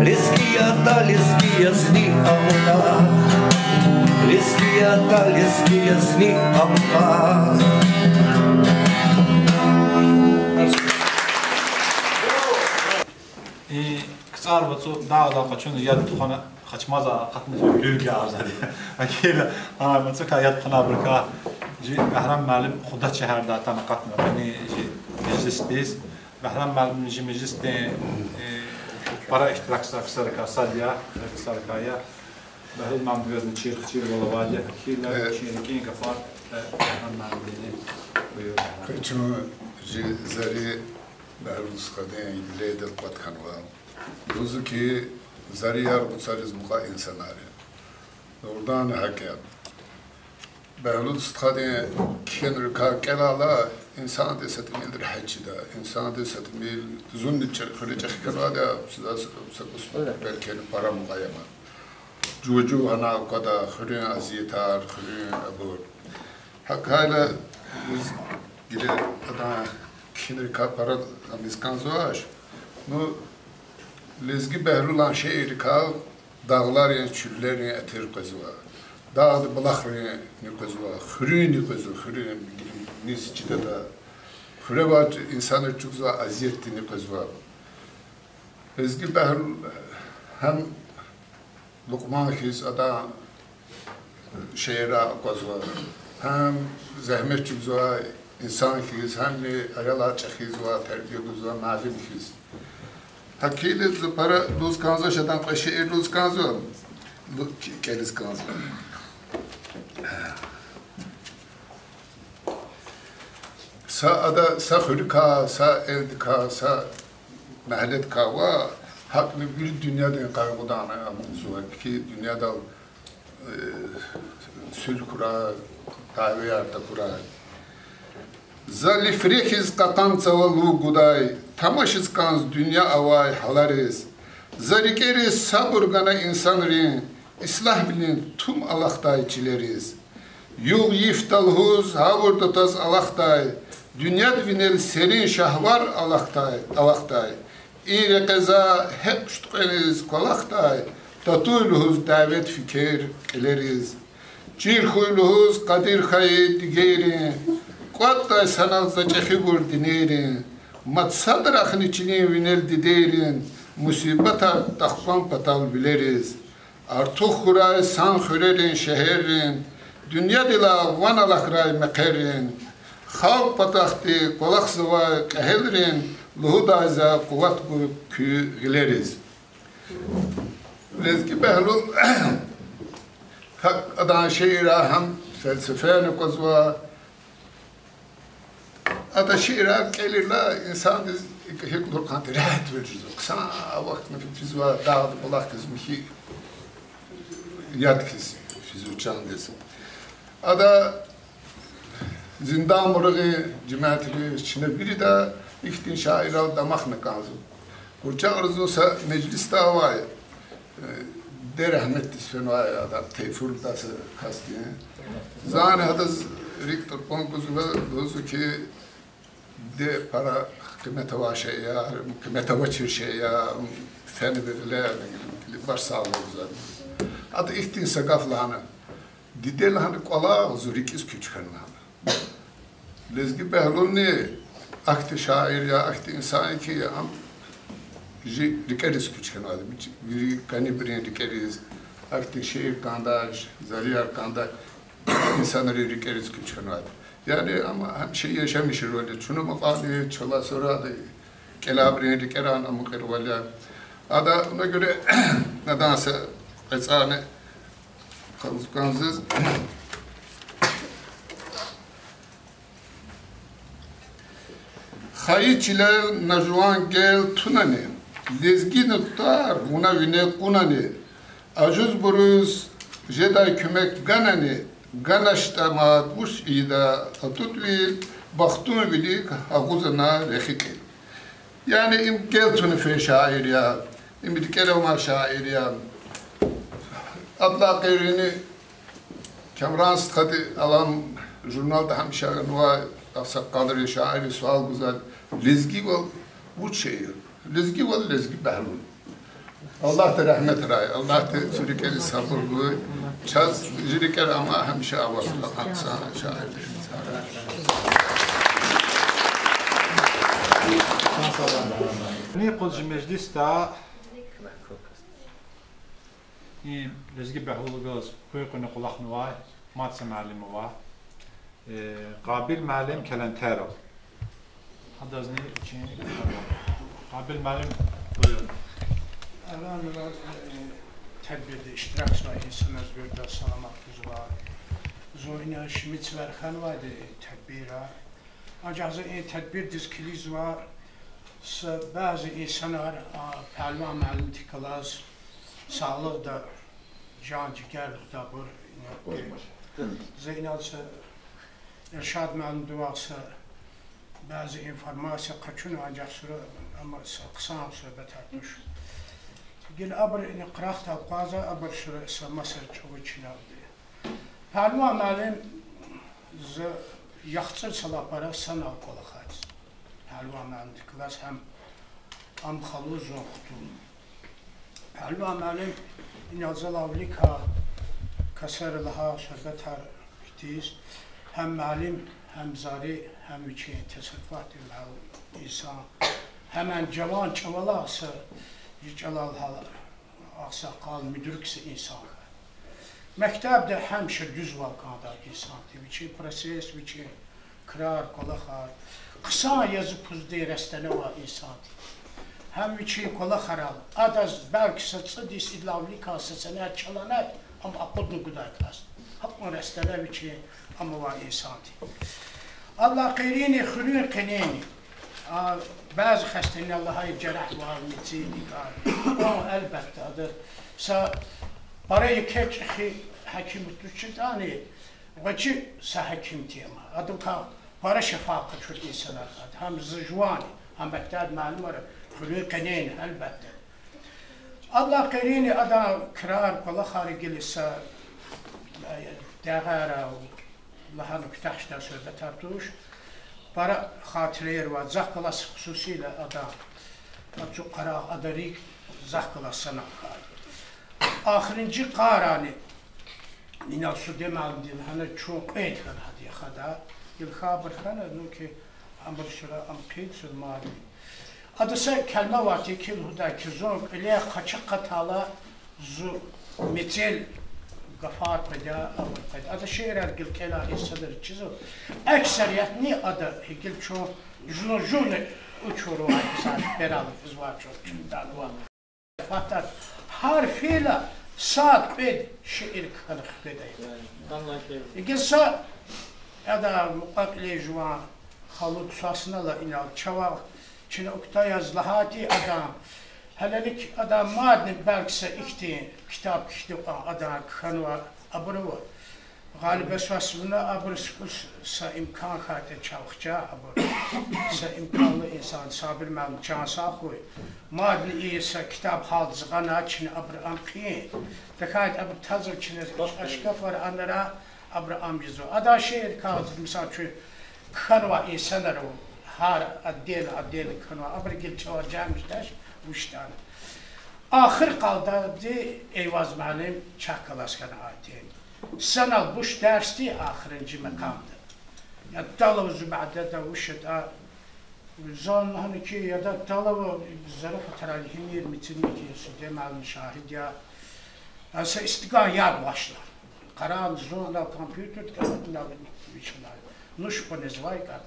лезги ятӀа лезги язни амукьа. Лезги ятӀа лезги язни амукьа. И КцӀар вацӀу дагъда къачуна яд тухвана, Хачмаза акъатна фу дуьрги арзади. Акила, а, мацукай яд тухванабурукай, жи Бегьрам муаллим Худачагьардай атана акъатна, яни жи межлисдиз. Бегьрам муаллим жи межлисдин, э, пара иштиракзавай ксарикай сад я, ксарикай я. Бегьрам муаллим везни чирхчирвал авайди я. Акила, э, чи рикӀин гафар, э, Бегьрам муаллимдини. Буюр. Къе чун жи Зари Бегьлул стхадин юбилейдал кӀватӀ хьанва. Лугьузва хьи, Зари Яргъуцариз мукьва инсанар я. Дугъриданни гьакӀ я. Бегьлул стхадин кхьенрикай кӀелайла, инсандин са тӀимил регьят жеда, инсандин са тӀимил, зунни чӀехи, хуьре чӀехи хьанвайди я, заз са кӀус белки пара мукьва я ман. Жува-жув гьана аквада, хуьруьн азиятар, хуьруьн абур. ГьакӀ хьайила, гила адан кхьенрикай пара ам ийиз кӀанзавач. Ну, Лезги Бегьлулан шииррикай дагъларин, чуьллерин атир къвезва. Дагъдин булахрини къвезва, хуьруьнни къвезва, хуьруьн низ чидатӀа, хуьре авай инсанриз чӀугвазвай азиятдини къвезва. Лезги Бегьлул гьам Лукьман хьиз адан шиирар аквазва, гьам зегьмет чӀугвазвай инсан хьиз, гьамни аялар чӀехизва, тербия гузва муаллим хьиз. Гьакила за пара лугьуз кӀанзавач, адан кьве шиир лугьуз кӀанзава, лу-, кӀелиз кӀанзава. Са ада, са хуьруькай, са элдикай, са мягьледикай ва гьакӀни вири дуьньядин къайгъудан амукьзава хьи, дуьньядал, э, суьлгь хьурай, дявеяр тахьурай. За лифре хьиз кьакьан цава лув гудай, тамашиз кӀанз дуьнья авай гьалариз. За рикӀериз сабур гана инсанрин, ислагьвилин тум алахъдай чилериз. Югъ-йиф талгьуз, гъавурда тваз алахъдай, дуьньяд винел серин шагьвар алахъдай, алахъдай. И рекье за гьекь шуьткьвениз кӀвалахдай, татуй лугьуз дяве фикир кьилериз. Чир хьуй лугьуз къадир хьайи дигейрин, кӀватӀдай санал за чӀехибур динейрин. Мад садрахъни чилин винел дидейрин, мусибатар тахкван патал вилериз. Артух хьурай сан хуьрерин, шегьеррин, дуьньядилай ван алахьрай мехъеррин. Халкь патахъди кӀвалахзавай кьегьелрин, лугьудай за къуват гуй куь гъилериз. Лезги Бегьлул, гьакӀ адан шиирар гьам фелсефени аквазва. Ада шиирар кӀелайла инсандиз гьикӀ лугьун кӀанда, регьятвилиз жезва. Хъсан вахтни физва, дагъдин булах хьиз, михьи яд хьиз физва чандиз. Ада Зиндан Муругъин жемятри, чна вирида ихьтин шаиррал дамахна кӀанзава. Къурчагъри зун са межлисда авай, э, де рагьметдиз фенвай ада, Тейфур лугьудай са касди. Зани гьадаз рикӀ тӀурпун гузва, лугьузва хьи, де пара къимет авай шей я, къимет авачир шей я, фена ви гъиле, ваш сагълугъ гузва. Ада ихьтин са гаф лагьана: диде, лагьана, кӀвалах зун рикӀиз куьч хьана, лагьана. Лезги Бегьлулни ахьтин шаир я, ахьтин инсан я хьи, ам жи рикӀериз куьч хьанвайди, вич-, вири кӀанибурун рикӀериз, ахьтин шиир кӀандай, зарияр кӀандай инсанрин рикӀериз куьч хьанвайди. Яни ам гьамиша яшамиш жезвайди я, чун ам кьванни чалай сурарда, кӀелайбурун рикӀерани ам кьирвал я. Ада, вуна гуьре, адан са кьецӀарни къалуриз кӀанзава заз. Хайи чилел на жуван гел тунани, лезги нуктар вуна вине кьунани, ажузбуруз жедай куьмек ганани, ганачтӀа мад вуч ийида атӀутӀвил, бахтун вилик агъузна рехи кьил. Яни им гел туна фейи шаир я, им рикӀел авай шаир я. Абдуллагь Къейрини, Камран стхади Алам журналда гьамиша ганвай, агъсакъалри, шаирри суал гузвай: лезгивал вуч шей я? Лезгивал Лезги Бегьлул. Аллагьди рагьметрай, Аллагьди цуь рикӀериз сабур гуй. Чаз жи рикӀера ама гьамиша аваз, акъатса шаирди. Ни къуз жи межлисда и Лезги Бегьлулдиз къуьн-къуьне кӀвалахнавай мад са муаллим ава, э, Къабил муаллим Калантеров. Гьадазни вичин, Къабил муаллим, буюр. Эвелвел, э, тедбирда иштиракзавай инсанриз виридаз саламат гузва. Зун ина шумуд сефер хьанвайди тедбирда. Анжах за и тедбирдиз килигзава, са бязи инсанар, а, Пагьливан муаллимдихъ галаз сагълугъда жан-жигер лугьудайбур ина. За инал са Иршад муаллимдивай са бязи информация къачуна, анжах сура, амма са хъсан суьгьбетар туш. Гила абуру ина къарагъдай акъваза, абур сура са маса чӀавуз чиналди. Пагьливан муаллим, за яхцӀур йисалай пара санал кӀвалахай. Пагьливан муаллимдихъ галаз гьам ам халу зун хтун. Пагьливан муаллим инал залан виликай ксар лагьай суьгьбетар хьиз, гьам муаллим, гьам зари, гьам вичин тасарруфатдин инсан, гьам жаван чӀавалай са, и чӀалал гьал агъсакъал, муьдруьк са инсан хьана. Мектебда гьамиша дуьзвал кӀандай инсан тир, вичин процесс, вичин крар, кӀвалахар, хъсан язуз-пуз растена авай инсан тир. Гьам вичин кӀвалахрал, адаз белки са цӀуд йис идалай виликай са сенят чӀаланайтӀа, ам акъудна гудай кас. Гьакьван растена вичин ам авай инсан тир. Аллагь, къейрини хуьруьн къенени, а, бязи хастани лагьай жарагьвал, мецидикар, а, элбетда, ада са пара еке чӀехи гьаким туширтӀани, гъвечӀи са гьаким тир ам. Адакай пара шафа къачур инсанар ада, гьам за жуван, гьам мектеб муаллимар, хуьруьн къенени, элбетда. Аллагь, къейрини адан крар, кӀвалахар гила са, э, дягъара лагьана куьтягь жедай суьгьбетар туш. Пара хатираяр ва захъ галаз хсусила адан, ацукьарагъ, адан рикӀ захъ галаз санал хьайи. Эхиримжи йикъарани инал Суде муаллимди лагьана чун кьвед хьана гьади хада. Гила хабар хьана, ну ки, Абур сура ам хъийида зун мадни. Ада са келме авай тир, куь лугьудай куь зун кьиле къачу къатайла зун мецел гафар къведа, абур къведа. Ада шиирар гила кӀелай инсанриз чизва. Аксариятни ада гила чун жув-, жувни учурвай инсан, берализ физвай чун, чун данва. Патар гьар фейила сад-кьвед шиир кхьена хкведай. Гила са ада мукьва-кьиле жуван халу Саснала инал чавай чна Октай яз лагьайтӀа, адан гьелелик, адан мадни белки са ихьтин ктаб кхьидай кьван адан кхьенвай абур ава. Гъалиб Сасвана абур с-, с-, са имкан хьайитӀа чавхча абур. Са имканлу инсан Сабир муаллим, чан сагъ хьуй. Мадни и са ктаб гьалдиз гъана, чна абур ам хъийин. ТахьайтӀа абур тазва, чна ашкафар анра абур ам жезва. Адан шиир кагъдиз, мисал, чун кхьенвай инсанар ава, гьар отдельно, отдельно кхьенвай, абур гила чӀавуз жамиш жедач, вуч ятӀани. Ахир къалдайди Эйваз муаллим чахъ галаз хьана гьатин. Санал буш дарсди ахиринжи макъамда. Я далав зубадада вуш ятӀа, зун лагьана хьи, я да далава, зарафатар алай гьимир мицин хьи, Суде муаллим шагьид я. А са истикан яд вашла. Къарагъна зун анал компьютердикай, анал вичелай нуш къванезвай кӀан.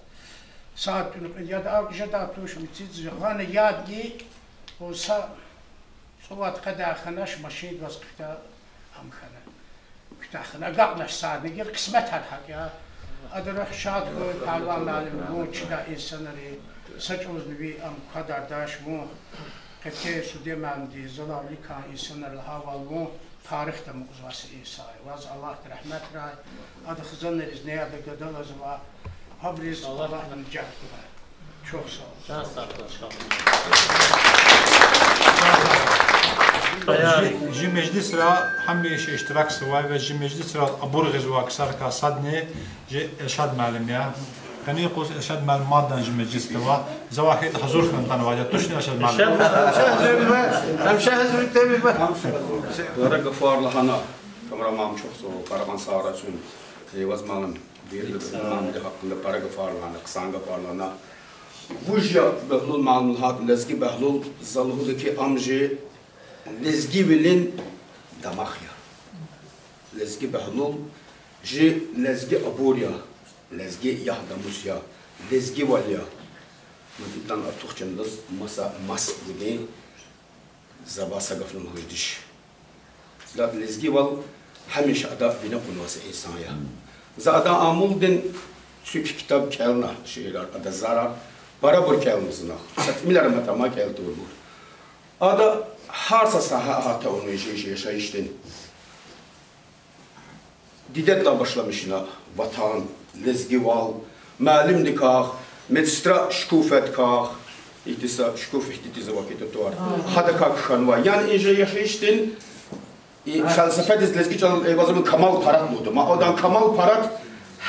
Сад тӀуьн-кьвед яд акӀ жедай туш, мицин гъана ядни, о са цӀувад-къад хьанач машиндиз ваз хъфида, ам хьана. Куьтягь хьана, агакьнач садни, гила къисметар гьакӀ я. Адан руьгь шад хьуй, Пагьливан муаллим, вун чидай инсанар я, са чӀавузни ви ам квадардач, вун къе Суде муаллимди, залавиликай инсанар лагьайвал, вун тарихда амукьзавай са инсан я. Ваз Аллагьди рагьметрай, ада хизанриз, неяда гадалазва, гьабуруз Аллагьди нижат гурай. Чухсагъул. Чан сагъ хьуй. Жи, жи межлисра гьамиша иштиракзавай ва жи межлисрал абур гъизвай ксарикай садни жи Эльшад муаллим я. Къенин юкъуз Эльшад муаллим мадни жи межлисда ава. Завай гьикӀ гьазур хьана атанвайди я, тушни, Эльшад муаллим? Гьамиша гьазур, гьамиша гьазур. Пара гафар лагьана, Камран муаллим, чухсагъул, Къарагъан сагърай чун. Эйваз муаллим, вири муаллимрин гьакъинда пара гафар лагьана, хъсан гафар лагьана. Вуж я Бегьлул муаллим лагьайтӀа, Лезги Бегьлул, за лугьуда хьи, ам жи лезгивилин дамах я. Лезги Бегьлул жи лезги абур я, лезги ягь-намус я, лезгивал я. Мад идан артух чандаз маса мас гудин за ваз са гафни лугьуз жедач. Заз лезгивал гьамиша ада вине кьунвай са инсан я. За адан Амулдин цуьк ктаб кӀелна, шиирар, ада зарар, парабур кӀелна зунахъ. Са тӀимилар ама тамам кӀел тавурбур. Ада гьар са сагьа агата авуна жи яшайишдин. Дидедилай башламишна: ватан, лезгивал, муаллимдикай, медсестра Шукуфедикай, ихьтин са Шукуф ихьтин тир за вакъи тутур, гьадакай кхьенвай. Яни и жи яшайишдин и фелсефадиз лезги чӀалал Эйвазан камал-парат лугьуда. Ма адан камал-парат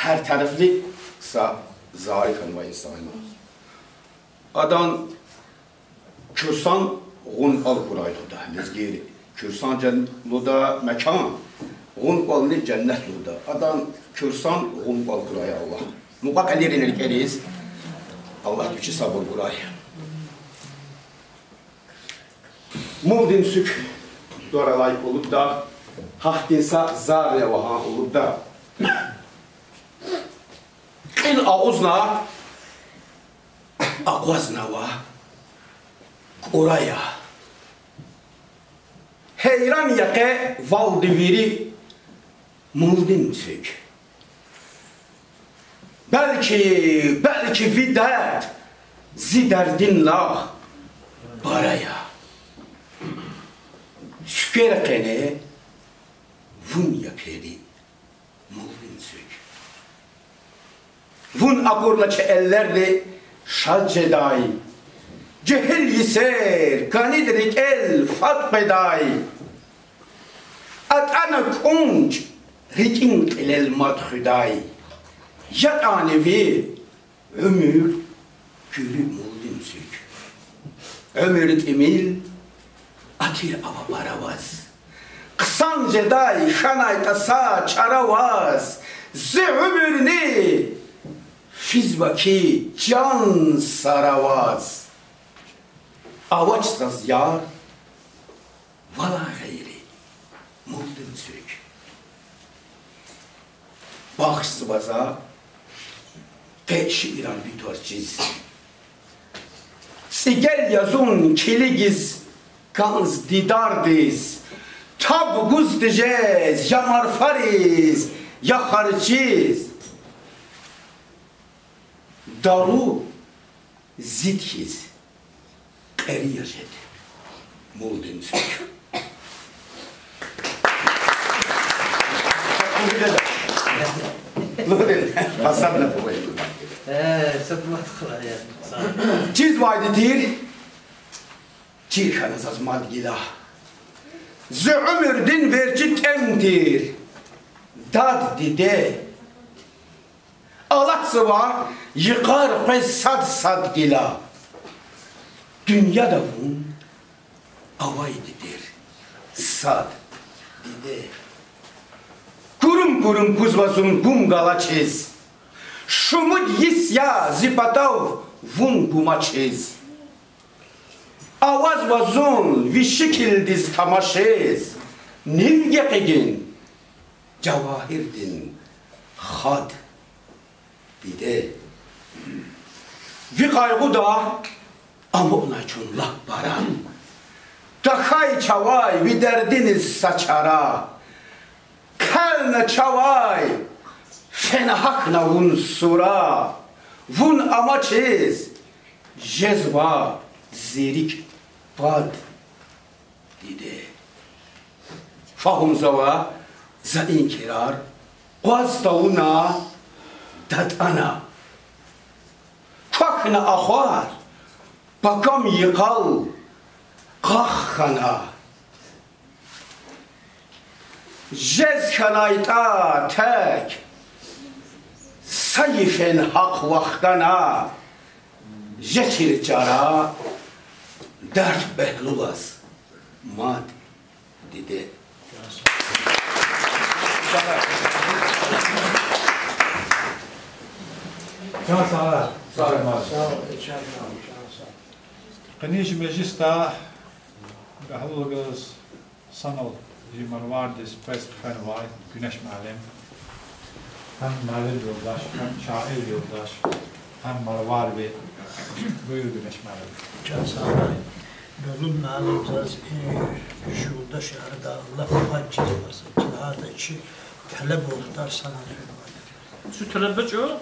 гьар тарифли са зари хьанвай инсан я. Адан Курсан гъун кӀвал хьурай лугьуда лезгийри. Курсан жан-, лугьуда мекан, гъун кӀвални женнет лугьуда. Адан Курсан гъун кӀвал хьурай Аллагь. Мукьва-кьилийрин рикӀериз Аллагьди вичи сабур гурай. Мулдин цуьк тӀвар алай улубда, гьахьтин са зарни ава гьа улубда. Кьил агъузна, акъвазнава кӀура я. Гьейран я къе валди вири, Мулдин цуьк. Белки, белки ви дерт зи дердин лагь пара я. Цуьквер къене вун я перин, Мулдин цуьк. Вун акурла чи эллерни шад жедай, жегьил йисер кӀанида рикӀел фад къведай. АтӀана кӀунчӀ рикӀин кьилел мад хуьдай, ятӀани ви уьмуьр куьруь, Мулдин цуьк. Уьмуьр тӀимил атир ава пара ваз. Хъсан жедай хьанайтӀа са чара ваз, зи уьмуьрни Къизва хьи, чан сара ваз. Авач заз яр валай гъейри, Мулдин цуьк. Бахшзава за къе шиирар ви тӀварцӀиз. ЦӀигел я зун килигиз кӀанз дидардиз, таб гуз тежез я марфариз, я харчиз. Дару зид хьиз кьери я жеди, Мулдин цуьк. Чизвайди тир, чир хьана заз мад гила. Зи уьмуьрдин верчӀи тӀем тир дад, диде. Алатзава йикъар къвез сад-сад гила. Дуьньяда вун авайди тир сад, диде. Курум-курум кузва зун гум галачиз. Шумуд йис я зи патав вун гумачиз. Авазва зун ви шикилдиз тамашиз, нин гекъигин жавагьирдин хад, диде. Ви къайгъуда амукьна чун лап пара. Тахьай чавай ви дердиниз са чара. Хъелна чавай, фена гьахьна вун сура. Вун амачиз жезва зи рикӀ пад, диде. Фагьумзава за и крар, къваз тавуна, датӀана. Квахьна ахвар, пакам йикъал къах хьана. Жез хьанайтӀа тек, са йифен гьахъ вахкана, жечир чара, дерт бегьлулаз мад, диде. Чан сагъ, чан сагъ. Къенин чи межлисда бегьлулдиз санал чи Марвардиз къвез хъфенвай Гуьнеш муаллим, гьам муаллим юлдаш, гьам шаир юлдаш, гьам марварви. Буюр, Гуьнеш муаллим. Чан сагърай. Бегьлул муаллим заз и юлдашар арада лап кьван чизвай са, чи гьада чи талеб вахтар санал фенвай. Цу талеб чӀу?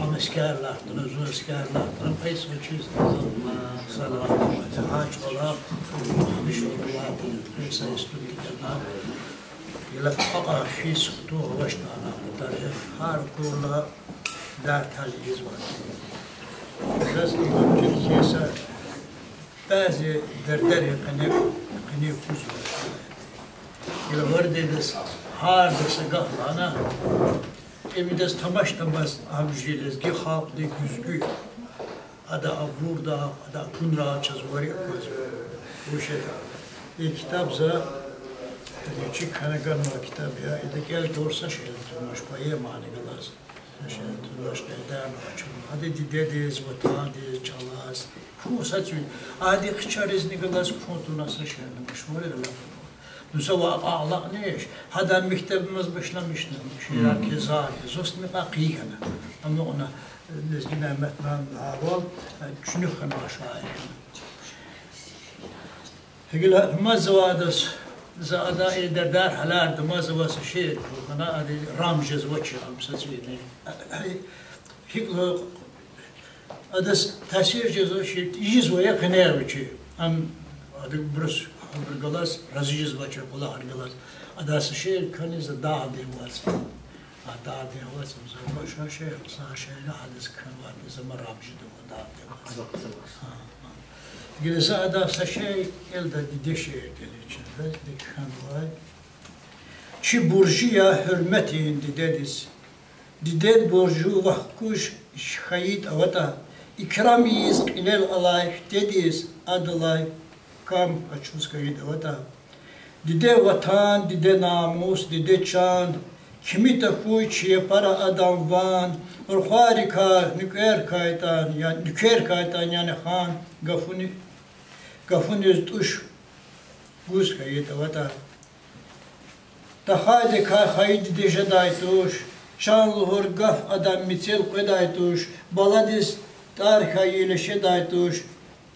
Ам эскердайла, зун эскердайла, пес вичиз санал фенвай. Гьа чӀала, гьамиша вахтар, пес институтда кӀелна. Гила кьван физ хтун авачтӀа, гьар куьрла дартал ийизвай. Заз имам Чиркеса бязи дердерин къене, къене кузвай. Гила варидаз гьарда са гаф лагьана, им идаз тамаш-тамаш, ам жи лезги халкьдин гуьзгуь я. Ада абурда, ада акунра чаз вари аквазва. Вуч ятӀа, и ктаб за, ада чик хьана ганвай ктаб я, ида кӀел тавур са шейэр тунвач, поэмани галаз са шейэр тунвач, къайдани ачун. Ада дидедиз, ватандиз, чӀалаз, фу са цуьн, ади хъчаризни галаз кун тавуна са шейэрни машгьур я. Ну, са вакъа алакьнавач, гьадан мектебдимаз башламишна шиирар кхьизвай, зостни кьакьан хьана. Амукьна Лезги Няметдин гьавал, чуьнуьх хьанвай шаир хьана. Гила мад завай адаз, за ада и дердер гьаларда мад завай са шиир кхьена, ади рам жезвач ам са цӀийни. ГьикӀ лугьун, адаз таъсир жезва шиир, ийизвай я къене вичи. Ам адабуруз, абур галаз рази жезвач, кӀвалахар галаз. Адаз са шиир кхьена, за дагъдин вацӀ. А дагъдин вацӀ, за ва ша шиир, са шиир гьадаз кхьенвайди, за ма рам жеда ва дагъдин вацӀ. Гила за адаз са шиир кӀелда, диде шиир кӀела чна, за диде кхьенвай. Чи буржи я гьуьрметин дидедиз. Дидед буржи вахкуж хьайитӀа аватӀа, икрам ийиз кьилел алай хьтедиз, адалай кам ачуз хьайитӀа аватӀа. Диде ватан, диде намус, диде чан, Кими тахьуй чи япара адан ван, рухвайрикай нуькӏвер хьайтӏан, я нуькӏвер хьайтӏан, яни хан, гафуни, гафуниз тӏуш гуз хьайитӏа аватӏа. Тахьайдакай хайи диде жедай туш, чан лугьур гаф адан мецел къведай туш, баладиз тӏар хьайи лешедай туш,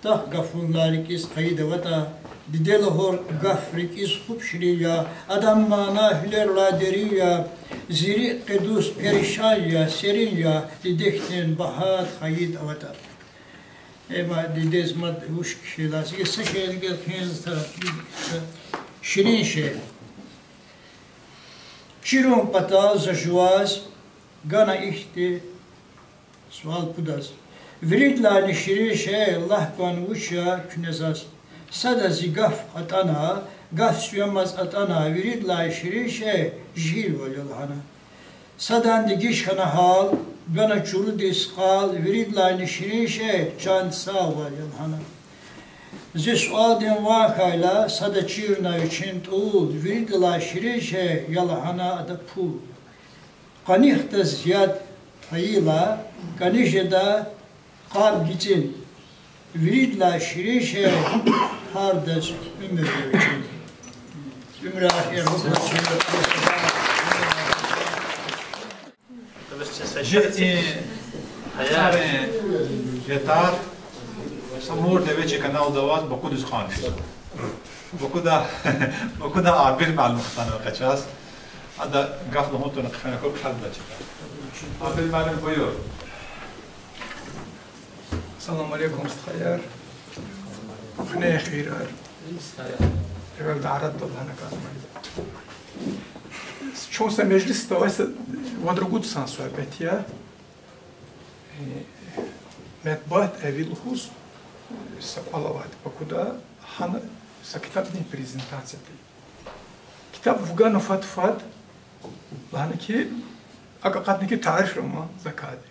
тахь гафунилай рикӏиз хъайида аватӏа. Диде лугьур гаф рикӏиз хупӏ ширин я, адан мана гьуьлерилай дерин я, зи рикӏ къе дуст перишан я, серин я, диде хьтин багьа хайид аватӏа. Эма дидез мад вуч кхьила, са шей гел кхьенза, ширин шей. Чирун патал за жуваз гана ихьтин суал пудаз. Виридалайни ширин шей лагь кван вуч я куьне заз. Сада зи гаф кьатӏана, гаф сивемаз атӏана, виридалай ширин шей жегьилвал я лагьана. Садан дегиш хьана гьал, гана чурудиз къал, виридалайни ширин шей чан сагъвал я лагьана. Зи суалдин ван хьайила, сада чирна вичин тӏул, виридалай ширин шей я лагьана ада пул. Къанихдаз яд хьайила, кӏани жеда къаб гицӏин, виридалай ширин шей гьардаз уьмуьр я вичин. Уьмуьрар хьайи. Жи и царин ятар са мурда вичи каналда аваз Бакудиз ханди. Бакуда, Бакуда Абил муаллим хтанва къе чаз. Ада гаф лугьун тавуна хъфена квай кхьалда чида. Абил муаллим, буюр. Салам алейкум, стхаяр. Куьне хийирар. Эвелда арадал лагьана кӏанзавайди. Чун са межлисда авай са вад-ругуд йисан суьгьбет я. Э, метбуат эви лугьуз, э, са кӏвал авайди Бакуда, гьана са ктабдин презентация тир. Ктаб вугана фад-фад, лагьана ки, акӏ акъатна ки тариф ама закайди.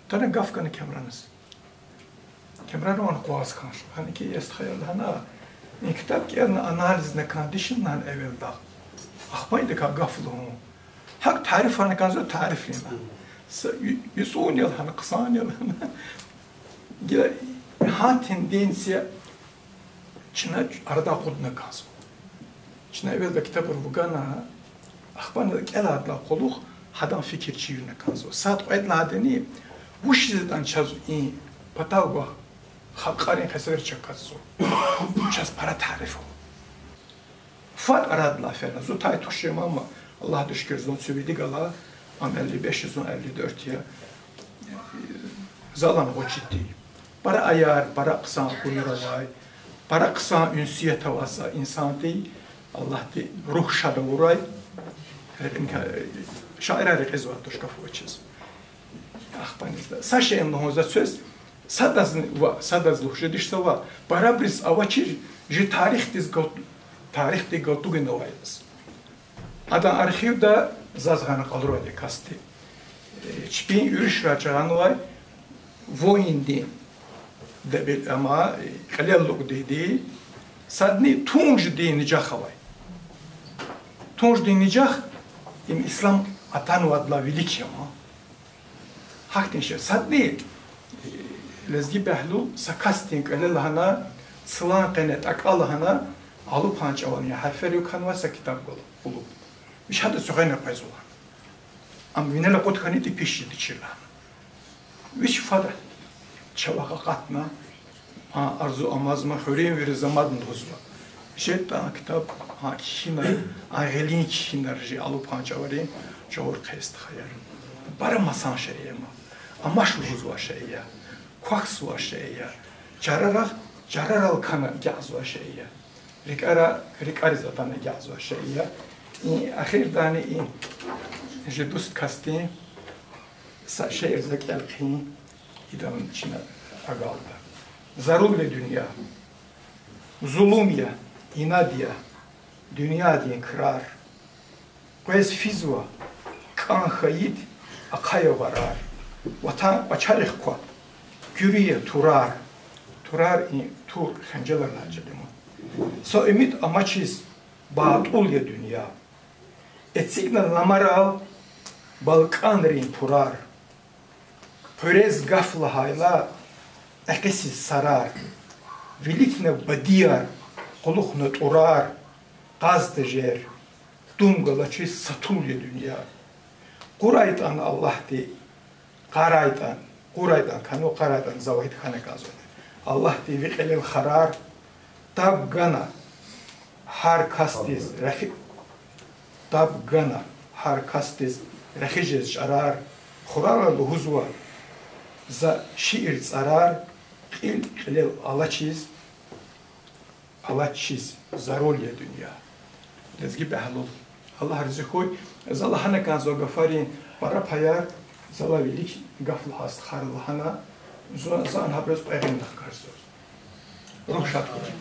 Атана гаф гана Кемраназ. Кемран ван акъваз хьанач. Лагьана ки, я стхаяр, лагьана, и ктаб кӏелна, анализна кӏан дишин лагьана эвелдал. Ахпа идакай гаф лугьун. Гьакӏ тарифарна кӏанзава, тариф ийин лагьана. Са ю-, юцӏун я лагьана, хъсан я лагьана. Гила гьа тенденция чна арадай акъудна кӏанзава. Чна эвелда ктабар вугана, ахпа кӏелайдалай кьулухъ гьадан фикир чирна кӏанзава. Сад кьвед лагьайдини, вучиз ятӏани чаз и патав гвай халкьарин къецлер чаз акатзава. Чаз пара тариф ава. Фад арадилай фена, зун тай туш жема, амма, Аллагьдиз шукур, зун цуьвиди гала, ам элли беш я, зун элли дёрт я. Залан гъвечӏи тир. Пара аяр, пара хъсан гунар авай, пара хъсан уьнсият авай са инсан тир, Аллагьди руьгь шад авурай, шаирар рекьизвай туш гаф авачиз. Ахпанизда. Са шейни лугьун за квез, садазни ва, садаз лугьуз жедачтӏа ва, парабуруз авачир жи тарихдиз гал-, тарихдин галтугин авай яз. Адан архивда заз гъана къалурвайди касди. Э, чпин уьруьшрай жагъанвай воиндин дебел-, ама, э, кьилел алукӏдайди, садни тунждин нижах авай. Тунждин нижах им ислам атанвайдалай вилик я ма. Гьахьтин шей. Садни, э, лезги бяхлу са касдин кӏвале лагьана, цлан къене тӏакӏа лагьана, алупан чӏаван я гьарфер юкъанвай са ктаб гала кьулухъ. Вич гьада суьгъена къвезва лагьана. Ам винел акъуд хьанитӏа пис жедачир лагьана. Вич фада чавай акъатна, а, арзу амазма, хуьруьн вири замадни лугьузва. Жедатӏа а ктаб, а кхьинар, а гъилин кхьинар жи алупан чӏаварин, чӏавур хъес, стхаяр. Пара масан шей я ма. Амач лугьузвай шей я. Квахьзавай шей я. Чарарахъ, чарарал кана агакьзавай шей я. Рикӏара, рикӏариз атана агакьзавай шей я. И ахирдани и жи дуст касдин са шиир за кӏел хъийин, идални чна агалда. Зарул я дуьнья. Зулум я, инад я дуьньядин крар. Къвез физва кӏан хьайид ахъая варар. Ватан кӏвачерихъ ква, куьруь я турар. Турар и тур хенжелар лагьай чӏал я ма. Са умуд амачиз батӏул я дуьнья. Эцигна ламарал балкӀанрин пурар, къуьрез гаф лагьайла, экъисиз сарар, виликна бадияр, кьулухъна тӀурар, кьаз тежер, тум галачиз сатур я дуьнья. КъурайтӀан Аллагьди, къарайтӀан, къурайтӀан, кана къарайтӀан, за вахид хьана кӀанзава. Аллагьди ви кьилел харар, таб гана гьар касдиз рехи-, таб гана гьар касдиз рехи жез чӀарар, хуралай лугьузва за шиир цӀарар, кьил кьилел алачиз, алачиз зарул я дуьнья. Лезги Бягьлул. Аллагь рази хьуй, за лагьана кӀанзава гафарин пара паяр, залай вилик гаф лагьай стхайри лагьана, зун, зун гьабуруз кьве гъиле дахкарзава. Руьгь шад хьурай.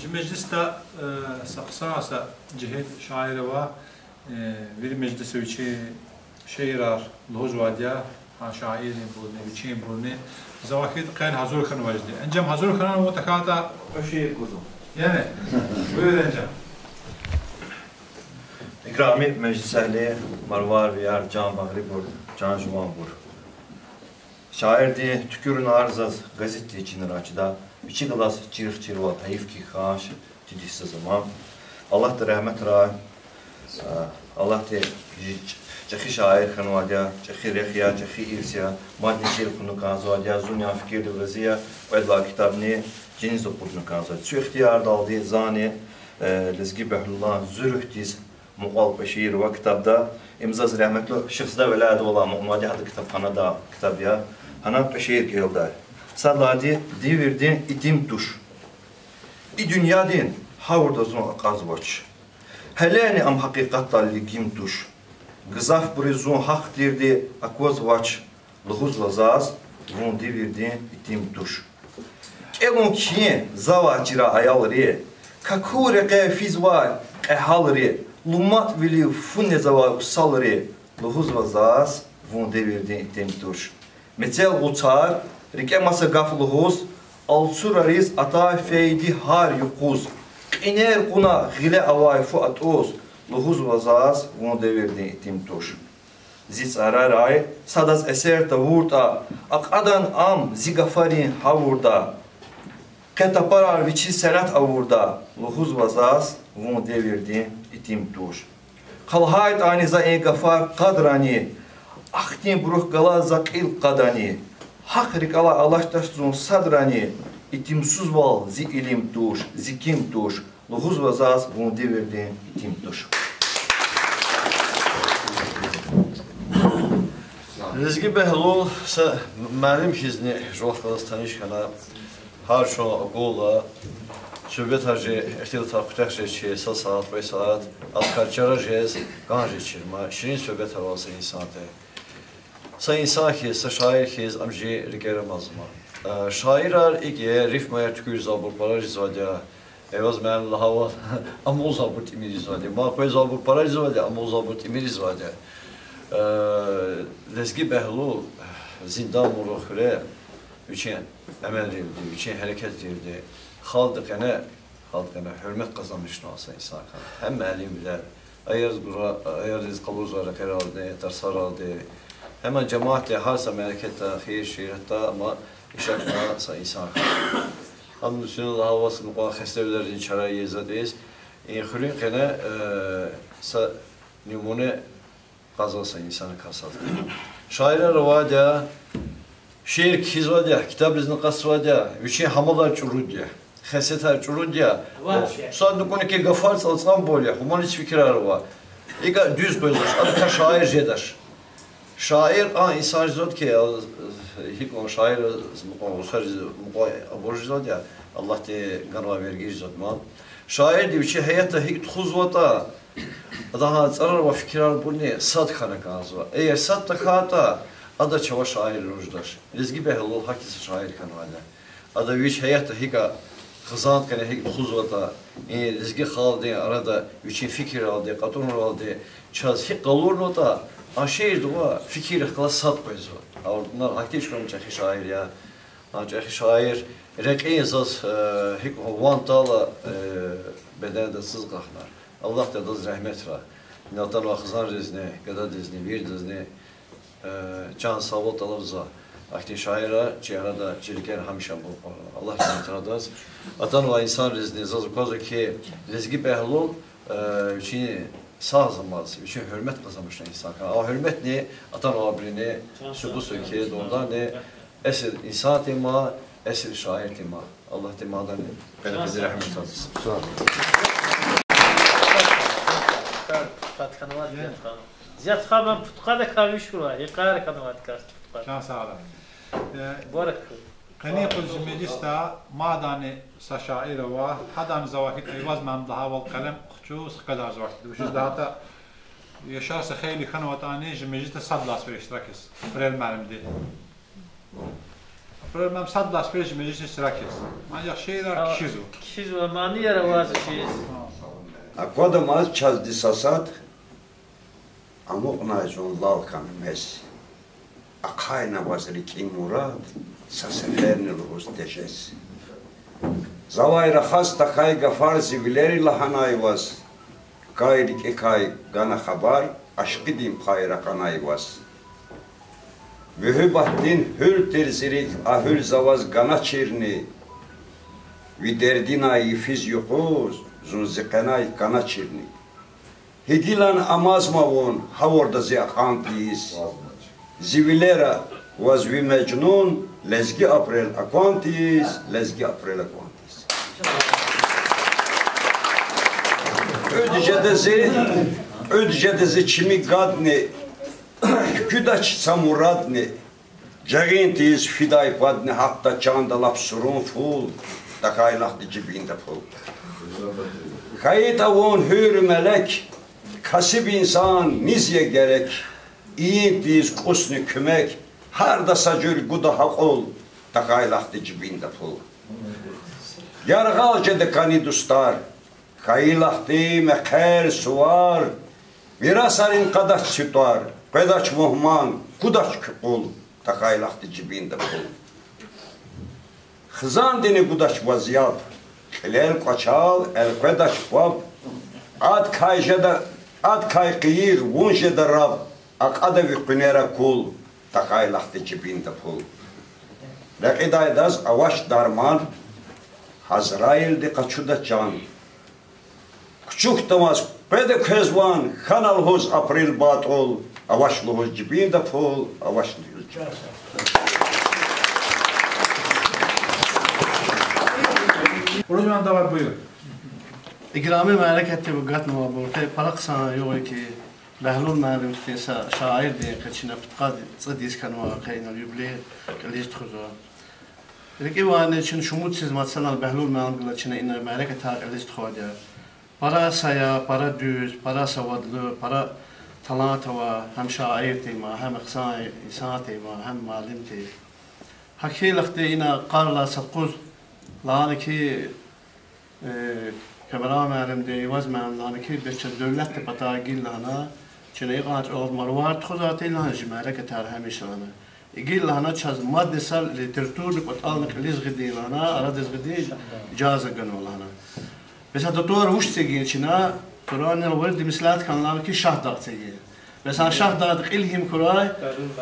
Чи межлисда, э, са хъсан, са жегьил шаир ава, э, вири межлисда вичин шиирар лугьузвайди я, гьа шаирринбурни, вичинбурни. За вахид къени гьазур хьанвайди я. Энжем, гьазур хьанва, тахьайтӀа кьве шиир гузва. Яни? Буюр, Энжем. Икрами межлисэгьли, марварвияр, чан багърибур, чан жуванбур. Шаирди туькӀуьрна заз газетдин чинра чида, вичи галаз чирх чирвал гьайиф хьи хьанач, чидихъ са заман. Аллагьди регьметрай, а, Аллагьди чи чӀехи шаир хьанвайди я, чӀехи рехъ я, чӀехи ирс я, мадни чир хьана кӀанзавайди я, зунни а фикирдал рази я, кьвед лагьай китабни чиниз акъудна кӀанзава. Цуь ихтиярдалди зани, э, Лезги Бягьлулан зуьруьхъдиз мукьвал кьве шиир ава китабда. Им заз регьметлу шихсда веледвала мукьвал гьада китабханада китаб я. Гьана кьве шиир кӀелдай. Сад лагьайди: Девирдин итим туш. И дуьньядин гъавурда зун акьазвач. Гьелени ам гьакъикъатдал лигим туш. Гзафбуруз зун гьахъ тирди аквазвач, лугьузва заз: вун девирдин итим туш. КӀелун кхьин завай чира аялри, каку рекье физвай кьегьалри, луматӀвилив фу незавай усалри, лугьузва заз: вун девирдин итим туш. Мецел гъуцар, рикӀе маса гаф лугьуз, алцурариз атай фейиди гьар юкъуз, кьинер кьуна гъиле авай фу атӀуз, лугьузва заз: вун девирдин итим туш. Зи цӀарарай садаз эсер тавуртӀа, акьадан ам зи гафарин гъавурда, къе тапарар вичиз серет авурда, лугьузва заз: вун девирдин итим туш. ХълагьайтӀани за и гафар къадрани, ахьтинбурук галаз за кьил кьадани, гьахъ рикӀелай алачтӀач зун садрани, итимсузвал зи илим туш, зи ким туш, лугьузва заз: вун девирдин итим туш. Лезги Бягьлул са муаллим хьизни жувахъ галаз таниш хьана, гьар чун акурла, суьгьбетар жи ихтилатар куьтягь жеч, са сят, кьве сят, аскар чара жез, кӀан жеч чирма, ширин суьгьбетар авай са инсан тир. Са инсан хьиз, са шаир хьиз ам чи рикӀера амазма. Э, шаирар икӀ я, рифмаяр туькӀуьрзавайбур пара жезвайди я. Эваз муаллим лагьайвал, амукьзавайбур тӀимил жезвайди я. Ма къвезвайбур пара жезвайди я, амукьзавайбур тӀимил жезвайди я. Э, Лезги Бягьлул Зиндан Мурад хуьре вичин амалрилди, вичин гьерекатрилди халкьдин къене, халкьдин къене гьуьрмет къазанмишнавай са инсан хьана. Гьам муаллимвиляй, аялриз гура-, аялриз къалурзавай рекьералди, тарсаралди, гьам жемятди гьар са мярекатда, хийир-шииратда ама ишаратнавай са инсан хьана. Гьам вуч лагьайвал са мукьвал хестевилерин чара ийиз затӀ ийиз, и хуьруьн къене, э, са нумуне кьазвай са инсан кас я. Шаирар авайди я, шиир кхьизвайди я, китабризни акъатзавайди я, вичин гьамалар чӀурувайди я, хесетар чӀурувайди я. Сад нукӀуникай гафар цӀалцӀанбур я, гьамализ фикирар ава. ИкӀа дуьз къвезвач, адакай шаир жедач. Шаир а инсан жезвайди я, гьикьван шаир, мукьвал гъусар жез-, мукьвал абур жезвайди я, Аллагьди ганвай верги жезвайди ма. Шаирди вичин гьаятда гьикӀ тухузватӀа, ада гьа цӀарар ва фикирарбурни сад хьана кӀанзава. Эгер сад тахьайтӀа, ада чавай шаир лугьуз жедач. Лезги Бягьлул гьахьтин са шаир хьанвайди я. Ада вич гьаятда гьикӀ хизандин къене гьикӀ тухузватӀа, и лезги халкьдин арада вичин фикирралди, кьатӀунралди чаз гьикӀ къалурнаватӀа, а шиирда ва фикиррихъ галаз сад къвезва. Гьавурдна гьахьтин чӀехи шаир я. А чӀехи шаир рекьин заз, э, гьикӀ ван тала, э, бедендал цаз акьахна. Аллагьди адаз регьметрай. Ина атанвай хизанризни, гададизни, виридазни, э, чан сагъвал тӀалабзава. Ахьтин шаирар чи арада, чи рикӀера гьамиша абур кьван. Аллагьди регьметрай адаз. Атанвай инсанризни заз аквазва хьи, Лезги Бегьлул, э, вичин сагъ замаз вичин гьуьрмет къазанмишна инсан хьана. А гьуьрметни атанвайбурини субутзава хьи, дугъриданни, эсил инсан тир ман, эсил шаир тир ман. Аллагьди мадни къенин къизил регьметрай адаз. Зият хабан пудкъадакай виш хьурай, йикъар хьанвайди кас пудкъад. Чан сагърай. Э, баракалла. Къенин юкъуз чи межлисда мадни са шаир ава, гьадани завай хьайитӀа Эваз муаллимди лагьайвал къелем хъчуз хкадарзавайди. Вучиз лагьайтӀа яшар са хейлин хьанватӀани чи межлисда сад лагьай сеферда иштиракиз Апрел муаллимди. Апрел муаллим сад лагьай сеферда чи межлисда иштиракиз. Анжах шиирар кхьизва. Кхьизва, манияр аваз кхьиз. Аквадамаз чазди са сад, амукьнай зун лал хьана мез. Ахъайна ваз рикӀин мурад, са сеферни лугьуз тежез. Завай рахаз тахьай гафар зи вилери лагьанай ваз, кай рикӀикай гана хабар, ашкъидин пай ракъанай ваз. Муьгьуьббатдин гьуьл тир зи рикӀ, а гьуьл за ваз ганачирни, ви дердинай йифиз-юкъуз зун зи къенай каначирни. Гьи гилан амазма вун гъавурда зи акьван тийиз. Зи вилера ваз ви Межнун, лезги Апрел акван тийиз, лезги Апрел акван тийиз. Кьуьд жеда зи, кьуьд жеда зи чими гадни, куькуьдач са мурадни, жагъин тийиз фидай падни, гьатта чанда лап сурун фул, тахьай лагьди жибинда пул. ХьайитӀа вун гьуьр мелек, касиб инсан низ я герек, ийин тийиз кӀусни куьмек, гьарда са жуьре гуда акьул, тахьай лагьди жибинда пул. Яргъал жеда кӀани дустар, хьайи лагьди мехъер, сувар, мирасарин кьадач цуьтӀвар, къведач мугьман, кудач куь къул, тахьай лагьди жибинда пул. Хизандини гудач ваз яб, кьилел кӀвачел элкъведач ваб, адкай жеда, адкай къайгъу вун жеда раб, акьада ви къуьнера кул, тахьай лагьди жибинда пул. Рекьидайдаз авач дарман, Гьазраилди къачуда чан. Кучукдамаз къведа квез ван, хьана лугьуз Апрел батӀул, авач лугьуз жибинда пул, авач лугьуз жибинда. Рузман, давай, буюр. Играми мярекатдив гатнавайбур, къе пара хъсан югъ я хьи, Бягьлул муаллим хьтин са шаирдин къе чна пудкъад цӀуд йис хьанва, къе инал юбилей кьилиз тухузва. РикӀивайни чна шумудсиз мад санал Бягьлул муаллим галаз чна ина мярекатар кьилиз тухвайди я. Пара сая, пара дуьз, пара савадлу, пара талант авай, гьам шаир тир ман, гьам хъсан инсан тир ман, гьам муаллим тир. ГьакӀ хьайила хьтин ина къарла са юкъуз лагьана хьи, э, Камран муаллимди, Эваз муаллимди лагьана хьи, бес чаз девлетдин патай гила лагьана, чна икьван чӀавалди Марвар тухузвайди тир лагьана, чи мярекатар гьамиша лагьана. Гила лагьана, чаз мадни са литературный кӀватӀални кьилиз гъиди лагьана, арадиз гъиди, ижаза ганва лагьана. Бес гьада тӀвар вуч эцигин чна, Къуръанал вирида меслят хьана лагьана хьи, Шагьдагъ эцигин. Бес а Шагьдагъдин кьил гьим хьурай,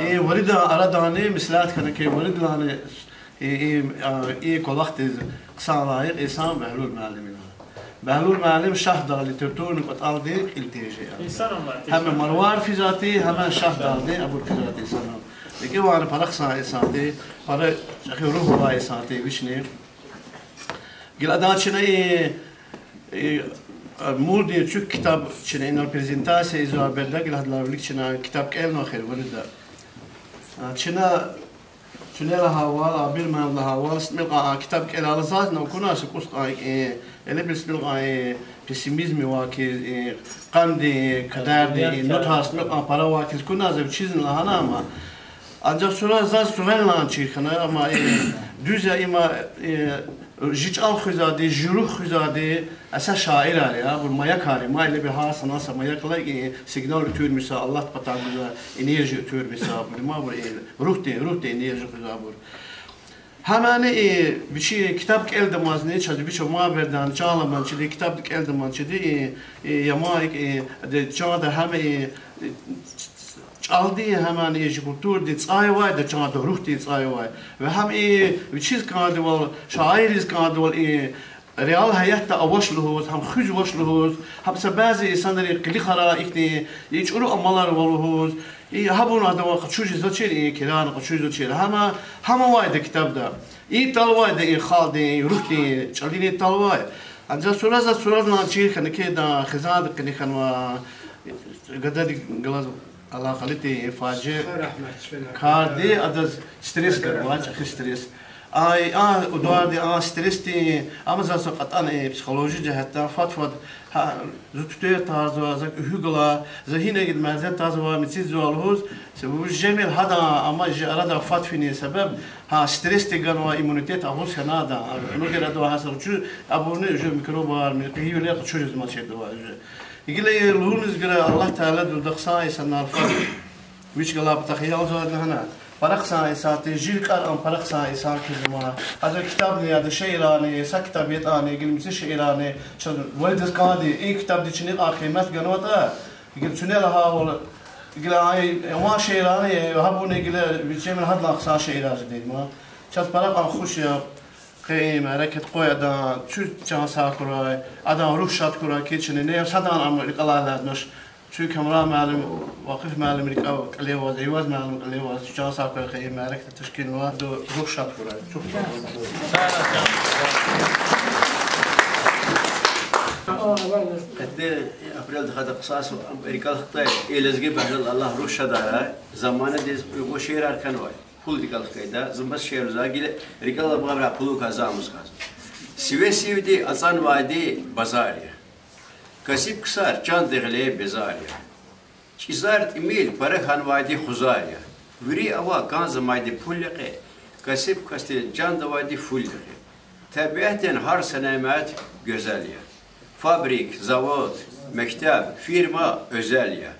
и виридан арадани меслят хьана хьи, виридалайни и, и, а, и кӀвалахдиз хъсан лайих инсан Бягьлул муаллим я. Бягьлул муаллим Шагьдагъ литературный кӀватӀалдин кьил тежи я. Гьам Марвар физвайди, гьам Шагьдагъдин абур физвайди инсан я. РикӀивайни пара хъсан инсан тир, пара чӀехи руьгь авай инсан тир вични. Гила адан чна и, и, а, Мурдин цуьк китаб чна инал презентация ийизвай береда, гила гьадалай вилик чна китаб кӀелнава эхир вирида. А, чна чуьне лагьайвал, Абир муаллим лагьайвал, стӀимил кьван а китаб кӀелайла зазни акуна са кӀус кьван, э, элебил стӀимил кьван, э, пессимизм авай хьиз, э, къандин, кадардин, э, нотаяр стӀимил кьван пара авай хьиз акуна, за вичизни лагьана ама. Анжах сура заз суьгьвенлан чир хьана, амма, э, дуьз я, има, э, жи чӀал хуьзвайди, жи руьгь хуьзвайди, эсер шаирар я, абур маякар я, ма илеби гьар санал са маякла, э, сигнал уьтуьрмишзава, Аллагьдин патай гузвай энергия уьтуьрмишзава, абур, ма абур, э, руьгьдин, руьгьдин энергия хуьзвайбур. Гьамани и вичи китаб кӀелдамазни, чаз вич мугьманвалдин чан аламан чиди, китаб кӀелдаман чиди, и, и яман икӀ, и, де чанда гьама и, и, чӀалдин, гьамани и культурадин цӀай авайди, чанда руьгьдин цӀай авай. Ва гьам и вичиз кӀандайвал, шаирриз кӀандайвал, и реал гьаятда авач лугьуз, гьам хуьзвач лугьуз, гьам са бязи инсанрин къилихар ихьтин, и чӀуру амалар ава лугьуз, и гьабур адавай къачуз жезвачир, и кирарни къачуз жезвачир. Гьама, гьам авайди китабда. И тӀал авайди и халкьдин, и руьгьдин, чӀаларин тӀал авай. Анжах сура за сурадилай чир хьана, кьведа хизандин къене хьанва, гададихъ галаз алакъалу тир и фажиа карди, адаз стресс ганва, чӀехи стресс. Ай, а ударди, а стрессди, ам заз са кьатӀана, э, психологи жигьетдай фад-фад, гьа, зун туьтуьр тарзава, за уьгьуьгла, за гьинагид мярза тазва, мицизва лугьуз, се вуж жемир гьадан, амма жи арадай фад финин себеб, гьа, стрессди ганва, иммунитет агъуз хьана адан, а, ну гера адавай гьа са чуьз, абурни уже микробар, ми-, къигивилер къачуз жезмачирдавай уже. Гила и лугьуниз гуьре Аллагь Таалади вуна хъсан инсанар фад. Вич галай патахъ ялзавайди лагьана. Пара хъсан инсан тир, жи рикӀер ам пара хъсан инсан килигзава. Адаз китабни, адаз шиирарни, са китаб ятӀани, гила мици шиирарни, чаз валидаз кӀанди, и китабдиз чна и къимет ганватӀа, гила цуьне лагьайвал, гила ай, ама шиирарни, гьабурни гила вичемир гьадалай хъсан шиирар жеди ма. Чаз пара кьван хуш я. Къе и мярекат къведай адан, чун чан сагъ хьурай, адан руьгь шад хьурай, кичӀе чна, садан ам рикӀелай алатнач. Чун Камран муаллим, Вакъиф муаллим рикӀел, кьиле аваз, Эйваз муаллим кьиле аваз, чун чан сагъ хьурай, къе и мярекат тешкилнава, адан руьгь шад хьурай. Къе апрелдин гьада хъсан рикӀел хкведай, и лезги бегьлуди, Аллагь руьгь шад хьурай, заманадиз уйгъун шиирар кхьенвай. Пул рикӀел хкведай, зун бес шиир лугьузвай, гила рикӀел алай пулукай за амукьзава. Сиве сивди ацӀанвайди базар я. Касиб ксар чандин гъиле безар я. ЧӀизар тӀимил пара хьанвайди хузар я. Вири авай кӀанзавайди пул я къе, касиб касдин чандавайди фул я къе. Тебиатдин гьар са немет гуьзел я. Фабрик, завод, мектеб, фирма оьзел я.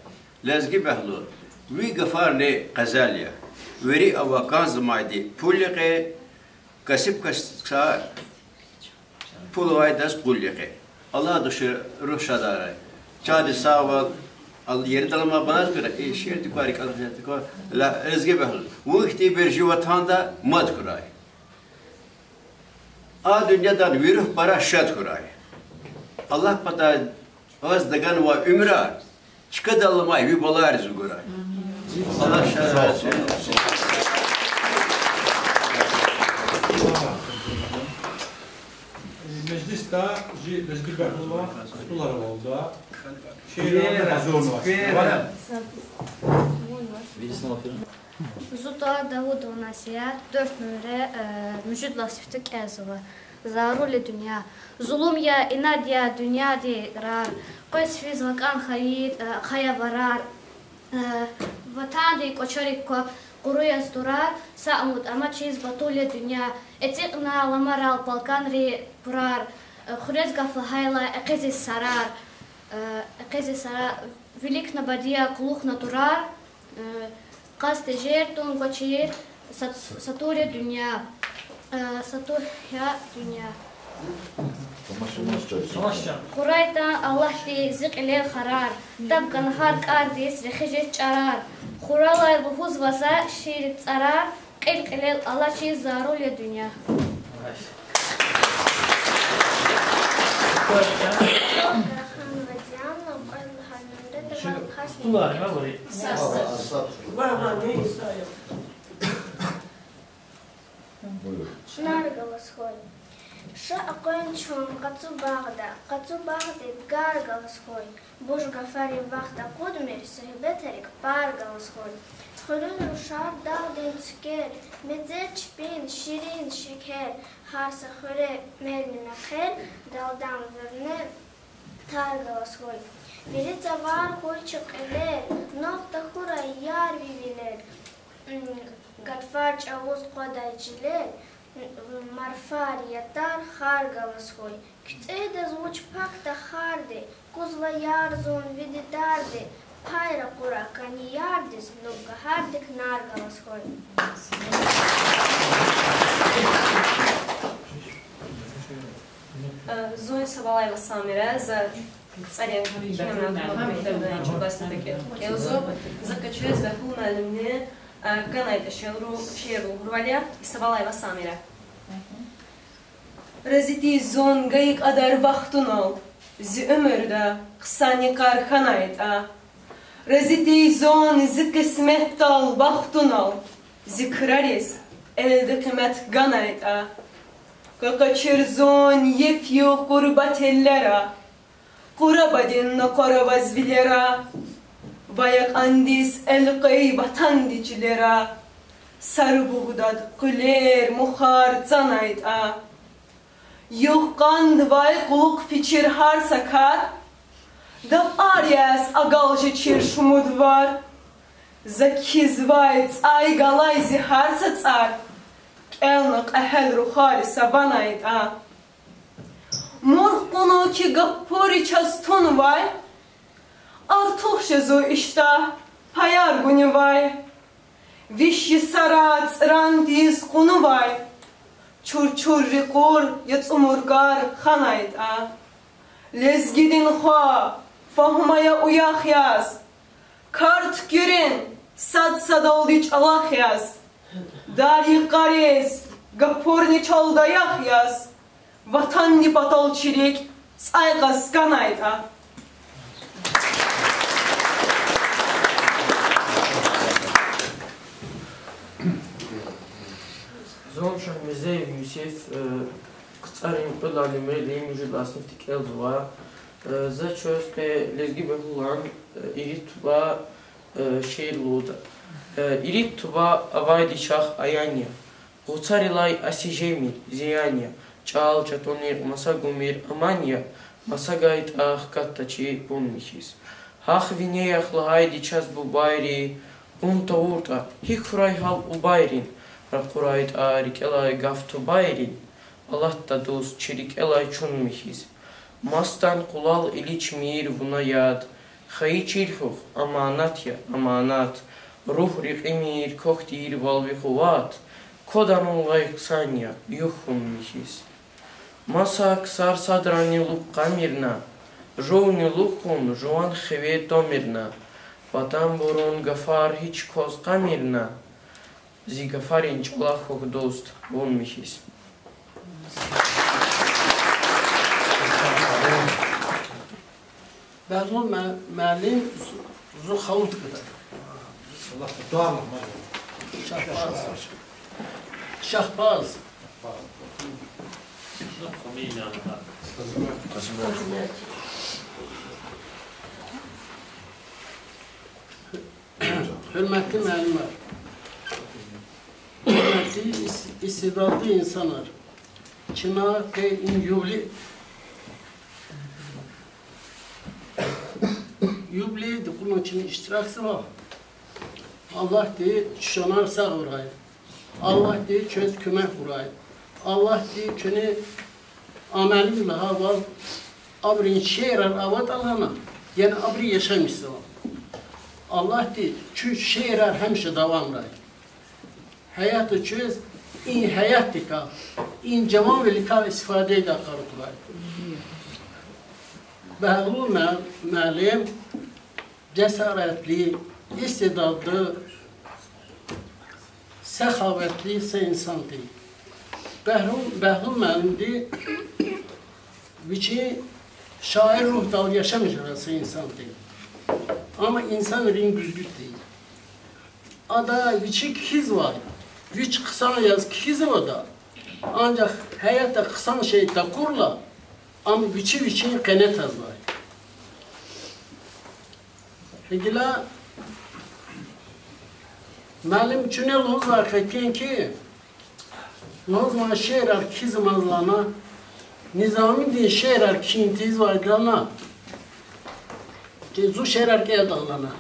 Лезги бегьлуди, ви гафарни къазел я. Вири авай кӀанзавайди пул я къе, касиб ксар пул авайдаз къул я къе. Аллагьди вичин руьгь шад хьурай. Чандин сагъвал, ал ердал ама балаз гуьра, и шиирдик квай рикӀел хкведай, лезги бегьлуди, вун хьтинбур жи ватанда мад хьурай. А дуьньядан ви руьгь пара шад хьурай. Аллагь патай ваз таганвай уьмуьрар, чкадал амай ви балайриз гурай. Аллагь шад хьурай. Межлисда жи лезги бегьлуди стулар авалда, шиирар гьазурнава. Зун тӀвар Давудова Назия, дуьрт нумра, э, муьжуьд лагьай синифда кӀелзава. Зарул я дуьнья. Зулум я, инад я дуьньядин рар. Къвез физва кӀан хайи, э, хайи аварар. Э, ватандин кӀвачерик ква къуру яз турар, са умуд амачиз батул я дуьнья. ЭцӀикьна ламарал балкӀанри пурар, э, хуьрез гаф лагьайла экъечӀиз сарар. Э, экъечӀиз сарар, виликна бадия, кьулухъна турар. Э, кьаз тежер тун гвачир, са-, сатур я дуьнья. Э, сатур я дуьнья. КъурайтӀан Аллагьди зи кьилел харар, таб гана гьар кӀардиз рехи жез чӀарар. Хуралай лугьузва за шиирдин цӀарар, кьил-кьилел алачиз зарул я дуьнья. Чна галаз хьуй. Ша акъвен чун къацу багъда, къацу багъдин гар галаз хьуй. Буш гафарин вахт акъудмир, суьгьбетрик пар галаз хьуй. Хуьруьн рушар, дагъдин цуькер, мецер чпин ширин шекер, гьар са хуьре мелми мехъер, далдам вирне тар галаз хьуй. Вири цавар хьуй чи кьилел, нагъв тахьурай яр ви вилел. Гатфар чӀавуз къвадай чилел, марфар, ятар хар галаз хьуй. КуьцӀедаз вуч пак тахарди, кузва яр зун ви дидарди, пай ракъура кӀани ярдиз, нуб гагьардик нар галаз хьуй. Э, зун Савалай Васамира, за цӀарин кина мягьтел чӀугваз са кӀел-, кӀелзава, за къачуз Бягьлул муаллимди, э, ганайтӀа шиир лугьузвайди я, Савалай Васамира. Рази тир зун гайи кьадар вахтунал, зи уьмуьрда хъсан йикъар хьанайтӀа. Рази тир зун зи кьисметдал, бахтунал, зи крариз элди къимет ганайтӀа. Къакъачир зун йиф-югъ гъурбат эллера, къурабадин накъвар аваз вилера, ва якьандиз элкъвей ватандин чилера, сарбугъдад къуьлер, мухар цанайтӀа. Югъ-къандавай кьулухъ фичир гьар са кар, дапӀар яз агалжичир шумуд вар. За кхьизвай цӀай галай зи гьар са цӀар кӀелна кьегьал рухвайри са ванайтӀа. Мургъ кьуна хьи гапури чаз тунвай, артух жезва иштагь, паяр гунивай. Виш йисара цӀран тийиз кьунвай, чур-чур рекьур яцӀу муркӀар ханайтӀа. Лезгидин хва фагьум ая уях яз, кар туькӀуьрин сад-садалди чӀалахъ яз, дар йикъариз, гапурни чал даях яз, ватанни патал чи рикӀ цӀай кьаз кӀанайтӀа. Зун Шагьмирзеев Юсиф, э, КцӀарин кьуьд лагьай нумрадин муьжуьд лагьай синифда кӀелзава. Э, за чаз къе Лезги Бягьлулан, э, Ирид туба, э, шиир лугьуда. Э, Ирид туба авайди чахъ аян я. Гъуцарилай асижемир, зиян я, чӀал чатуникь маса гумир аман я, маса гайтӀа хкатда чи пун михьиз. Гьахъ вине яхъ лагьайди чаз бубайри, пун тавуртӀа, гьикӀ хьурай гьал убайрин, ракъурайтӀа рикӀелай гаф тубайрин, алатда дуст чи рикӀелай чун михьиз. Масдан къулал иличмир вуна яд, хайи чир хьухь, аманат я, аманат. Руьгь рекьимир квахь тийирвал ви къуват, квадарун гъай хъсан я, югъ хьун михьиз. Маса ксар садрани лукӀ кьамир на, жувни лукӀ хьун жуван хиве тамир на, патанбурун гафар гьич кваз кьамир на, зи гафарин чӀалахъ хьухь, дуст, вун михьиз. Бягьлул муа-, муаллим, зу-, зун халудкада. Шагьбаз. Гьуьрметли муаллимар, гьуьрметли ис-, истедадли инсанар, чна къе и юбилей, юбилейдин кьулан чна иштиракзава. Аллагьди чушанар сагъ авурай. Аллагьди чвез куьмек авурай. Аллагьди чуьне амалин лагьайвал, абурун шиирар аватӀа лагьана, яни абуру яшамишзава. Аллагьди чун шиирар гьамиша давамрай. Гьаятда чвез и гьаятдикай, и жаванвиликай истифада ийидай къару хьурай. Бягьлул муа-, муаллим жесаратлу, истедадлу, сахаватлу са инсан тир. Бягьлул, Бягьлул муаллимди вичин шаир руьгьдал яшамиш жезвай са инсан тир. Амма инсанрин гуьзгуьт тир. Ада вичи кхьизвай, вич хъсан яз кхьизва ада, анжах гьаятда хъсан шей такурла, ам вичи вичин къене тазвай. Гила муаллим чуьне лугьузвай хьи, лугьузвай шиирар кхьизмаз лагьана, Низамидин шиирар кхьин тийизвай лагьана, зун шиирар кӀелда лагьана,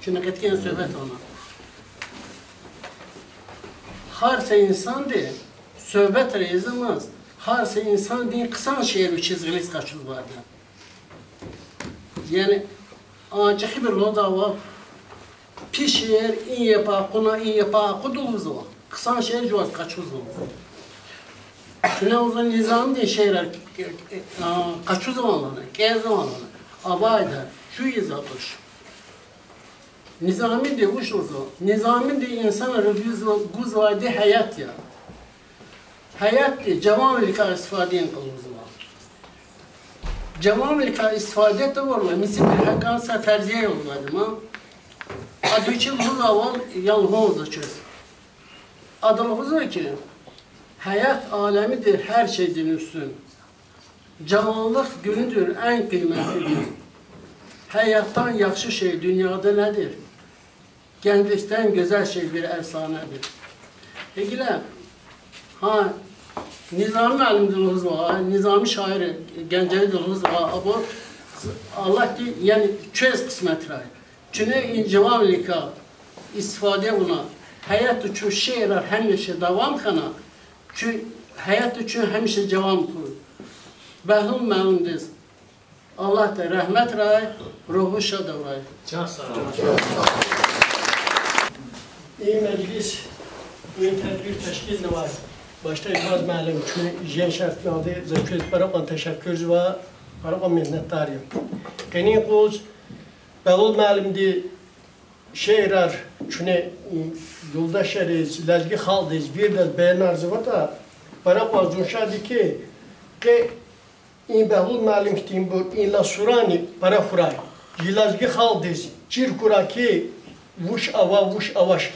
чуьне къеткьен суьгьбет авуна. Гьар са инсанди суьгьбетра ийизмаз, гьар са инсандин хъсан шиир вичиз гъилиз къачузвайди я. Яни, а, чӀехибуру лугьудайвал, пис шиир и япа акъудна, и япа акъудна лугьузва, хъсан шиир жуваз къачузва. Чуьне лугьузва Низамидин шиирар, а, къачузвайвал лагьана, кӀелзавайвал лагьана, авайда чуьн ийиз атӀуш. Низамиди вуч лугьузва? Низамиди инсанриз гуз-, гузвайди гьаят я. Гьаятди жаванвиликай истифаде ийин лугьузва. Жаванвиликай истифаде тавурла, мисибир гьакӀан са ферзия я лугьузва ма. Ада вичи лугьузвайвал я лугьузва чаз. Ада лугьузва хьи, гьаят алемидир гьар шейдин уьстун. Жаванлукь гуьнуьдур эн къыйметлидур. Гьаятдан яхшы шей дуьньяда недир? Генжликден гуьзел шей бир эфсанадир. Гила, гьа, Низами муаллимди лугьузва, Низами шаир Генжериди лугьузва, абур Аллагьди, яни, чвез къисметрай. Чуьне и жаванвиликай истифаде авуна, гьаятда чун шиирар гьамиша давам хьана, чун гьаятда чун гьамиша жаван хьуй. Беглул муаллимдиз Аллагьди рагьметрай, ругьу шад авурай. И межлис, и тедбир тешкилнавай башда Эйваз муаллим чун женг шартӀналди, за квез пара кьван тешеккурзава, пара кьван миннетдар я. Къенин юкъуз Беглул муаллимди шиирар чуьне, м, юлдашриз, лезги халкьдиз, вирдаз баянарзаватӀа, пара кьван зун шад я хьи, къе и Беглул муаллим хьтинбур и ласурани пара хьурай. И лезги халкьдиз чир хьурай хьи, вуч ава, вуч авач.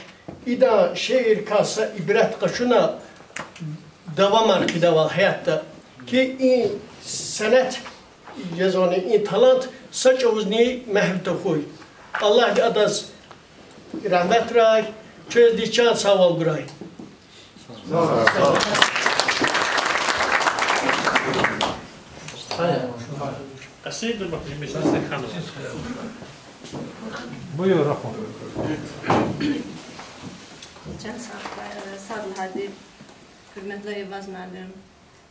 Идан шииррикай са ибрет къачуна, давамар хъийидайвал гьаятда хьи, и сенет, жезвани и талант са чӀавузни мягьв тахьуй. Аллагьди адаз рагьметрай, квезни чан сагъвал гурай. Буюр, рахун. Чан сагъ хьуй, сад лагьайди, гьуьрметлу Эйваз муаллим,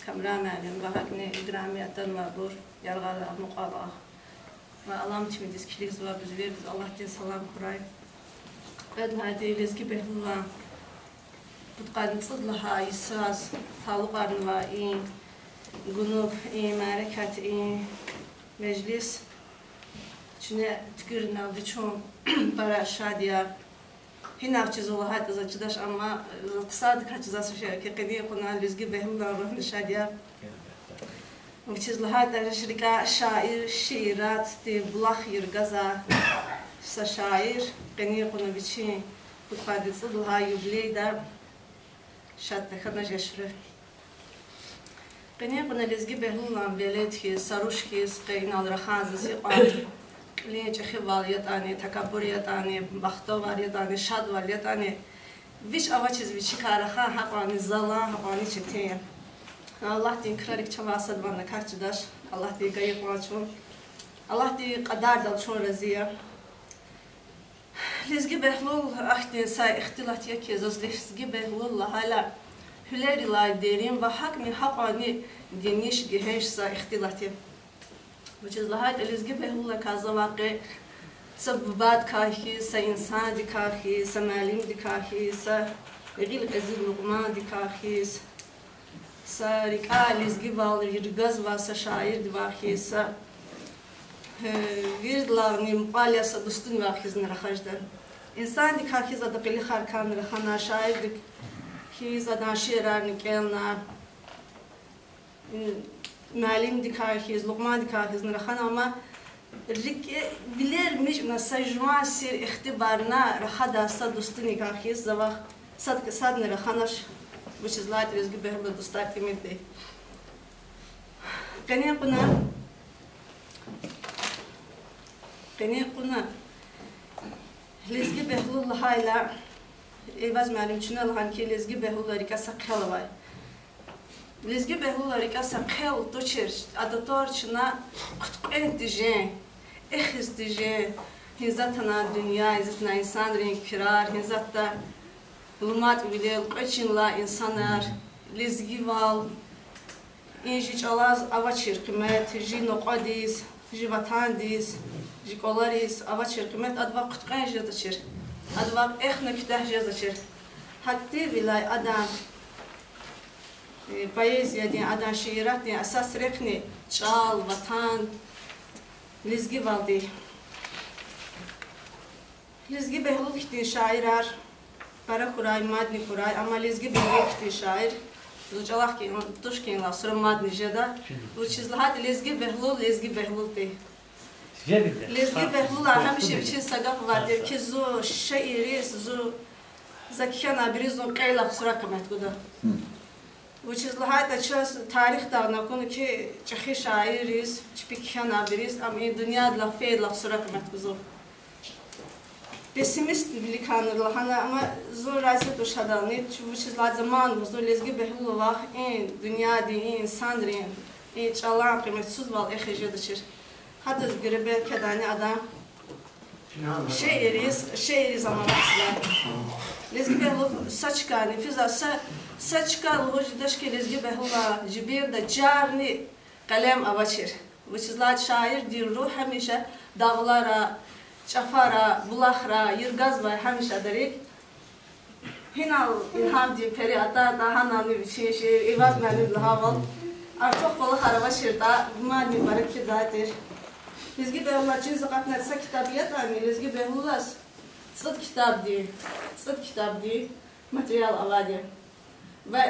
Камран муаллим ва гьакӀни играми атанвайбур, яргъал мукьвал ва алам чимидиз килигзавай бизивирдиз Аллагьдин салам хьурай. Кьвед лагьайди, Лезги Бегьлулан пудкъанни цӀуд лагьай йисаз талукьарнавай и гунуг, и мярекат, и межлис чуьне туькӀуьрналди чун пара шад я. Гьинай чизва лагьайтӀа заз чидач, амма хъсандикай чизвай са шей я хьи, къенин къуна Лезги Бегьлулан руьгьни шад я. Вучиз лагьайтӀа рикӀе шаир, шииратдин булах йиргзавай са шаир къенин къуна вичин пудкъанни цӀуд лагьай юбилейда шад тахьанач яшри. Къенин къуна Лезги Бегьлулан велед хьиз, са руш хьиз къе инал рахаз зи кьван кьилин чӀехивал ятӀани, такабур ятӀани, бахтавар ятӀани, шадвал ятӀани, вич авачиз вичикай рахан гьакьванни залан, гьакьванни четин я. Аллагьдин крарик чавай садвални квахьдач, Аллагьди гайи кьван чун, Аллагьдин кьадардал чун рази я. Лезги Бегьлул ахьтин са ихтилат я хьи, заз Лезги Бегьлул лагьайла, гьуьлерилай дерин ва гьакӀни гьакьванни гениş, гегьенш са ихтилат я. Вучиз лагьайтӀа Лезги Бегьлулакай завай къе са бубадикай хьиз, са инсандикай хьиз, са муаллимдикай хьиз, са гъил кьезил лукьмандикай хьиз, са рикӀе лезгивал йиргзавай са шаирдивай хьиз, са, э, виридалайни мукьвал яз са дустунивай хьизни рахаз жеда. Инсандикай хьиз ада къилихар кана, рахана, шаирдик хьиз адан шиирарни кӀелна, муаллимдикай хьиз, лукьмандикай хьизни рахана, амма рикӀе вилер мичӀна са жуван сир ихтибарна рахадай са дустуникай хьиз завай сад-, садни раханач, вучиз лагьайтӀа Лезги Бегьлула дустар тӀимил тир. Къенин къуна, къенин къуна Лезги Бегьлул лагьайла, Эйваз муаллим чуьне лагьана хьи, Лезги Бегьлулан рикӀе са хъел авай. Лезги Бегьлулан рикӀе са хъел тушир, ада тӀвар чна хъуьткьвен тежен, эхиз тежен, гьи затӀ атана дуьнья, гьи затӀ атана инсанрин крар, гьи затӀ атана луматӀвилел кьве чинлай инсанар, лезгивал, и жи чӀалаз авачир къимет, жи накьвадиз, жи ватандиз, жи кӀвалериз авачир къимет адавай хъуьткьвен жезвачир, адавай эхна куьтягь жезвачир. ГьакӀ тирвиляй адан Поэзиядин, адан шииратдин асас рехъни чӀал, ватан, лезгивалди. Лезги Бегьлул хьтин шаирар пара хьурай, мадни хьурай, амма Лезги Бегьлул хьтин шаир зун чӀалахъ кьи-, туш кьван лагьай сура мадни жеда. Вучиз лагьайтӀа Лезги Бегьлул, Лезги Бегьлул тир. Лезги Бегьлулан гьамиша вичин са гаф авайди тир ки, зун шаирриз, зун, за кхьенвайбуруз зун кьейи лагьай сура куьмек гуда. Вучиз лагьайтӀа чаз тарихда акуна ки, чӀехи шаирриз, чпи кхьенвайбуруз, ам и дуьньядилай фейи лагьай сура куьмек гузва. Пессимиствиликай лагьана, амма зун рази туш гьадални, чун вучиз лагьайтӀа заман гузва, Лезги Бегьлулан вах и дуьньядин, и инсанрин, и чӀалан къиметсузвал эхиз жедачир. Гьадаз гуьре белки адани адан шиирриз, шиирриз амалатзава. Лезги Бегьлул са чка нефиса, са, са чка лугьуз жедач ки, Лезги Бегьлулан жибинда жарни къелем авачир. Вучиз лагьайтӀа шаирдин руьгь гьамиша дагълара, чӀафара, булахра йиргазва гьамиша дерик. Гьинал илгьамдин пери атайтӀа, гьанани вичин шиир Эйваз муаллим лагьайвал, артух кӀвалахар авачиртӀа, мадни пара кхьидай тир. Лезги Бегьлулаз чиз акъатна са китаб ятӀани, Лезги Бегьлулаз цӀуд китабдин, цӀуд китабдин материал авайди я. Ва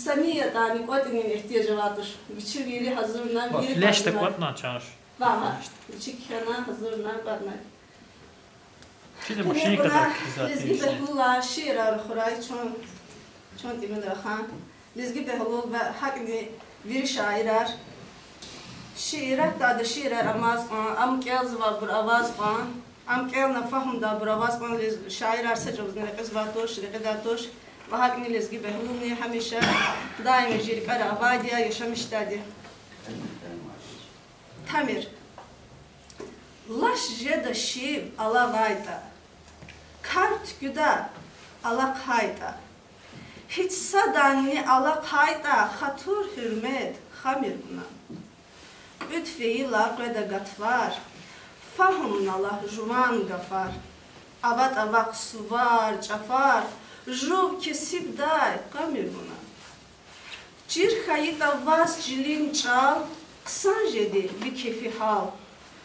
са ни ятӀани кӀватӀунин игьтияж авайди туш. Вичи вири гьазурна, вири флешда кӀватӀна чан. Ва гьа, вичи кхьена, гьазурна, кӀватӀна. Чида машинкада Лезги Бегьлулан шиирар хьурай чун, чун тӀимил рахана. Лезги Бегьлул ва гьакӀни вири шаирар. Шииратда ада шиирар амаз кьван, ам кӀелзавайбур аваз кьван, ам кӀелна фагьумдайбур аваз кьван лез-, шиирар са чӀавузни рекьизвай туш, рекьидай туш. Ва гьакӀни Лезги Бегьлулни гьамиша даим чи рикӀера авайди я, яшамиш жедайди я. Тамир. Лаш жеда шив алавайтӀа, кар туькӀуьда алахъайтӀа, гьич саданни алахъайтӀа, хатур-гьуьрмет хамир вуна. Кьуьд фейила къведа гатфар, фагьумна лагь жуван гафар, аватӀа вахъ сувар, чӀафар, жув кесибдай къамир вуна. Чир хьайитӀа ваз чилин чӀал, хъсан жеди ви кефи-гьал.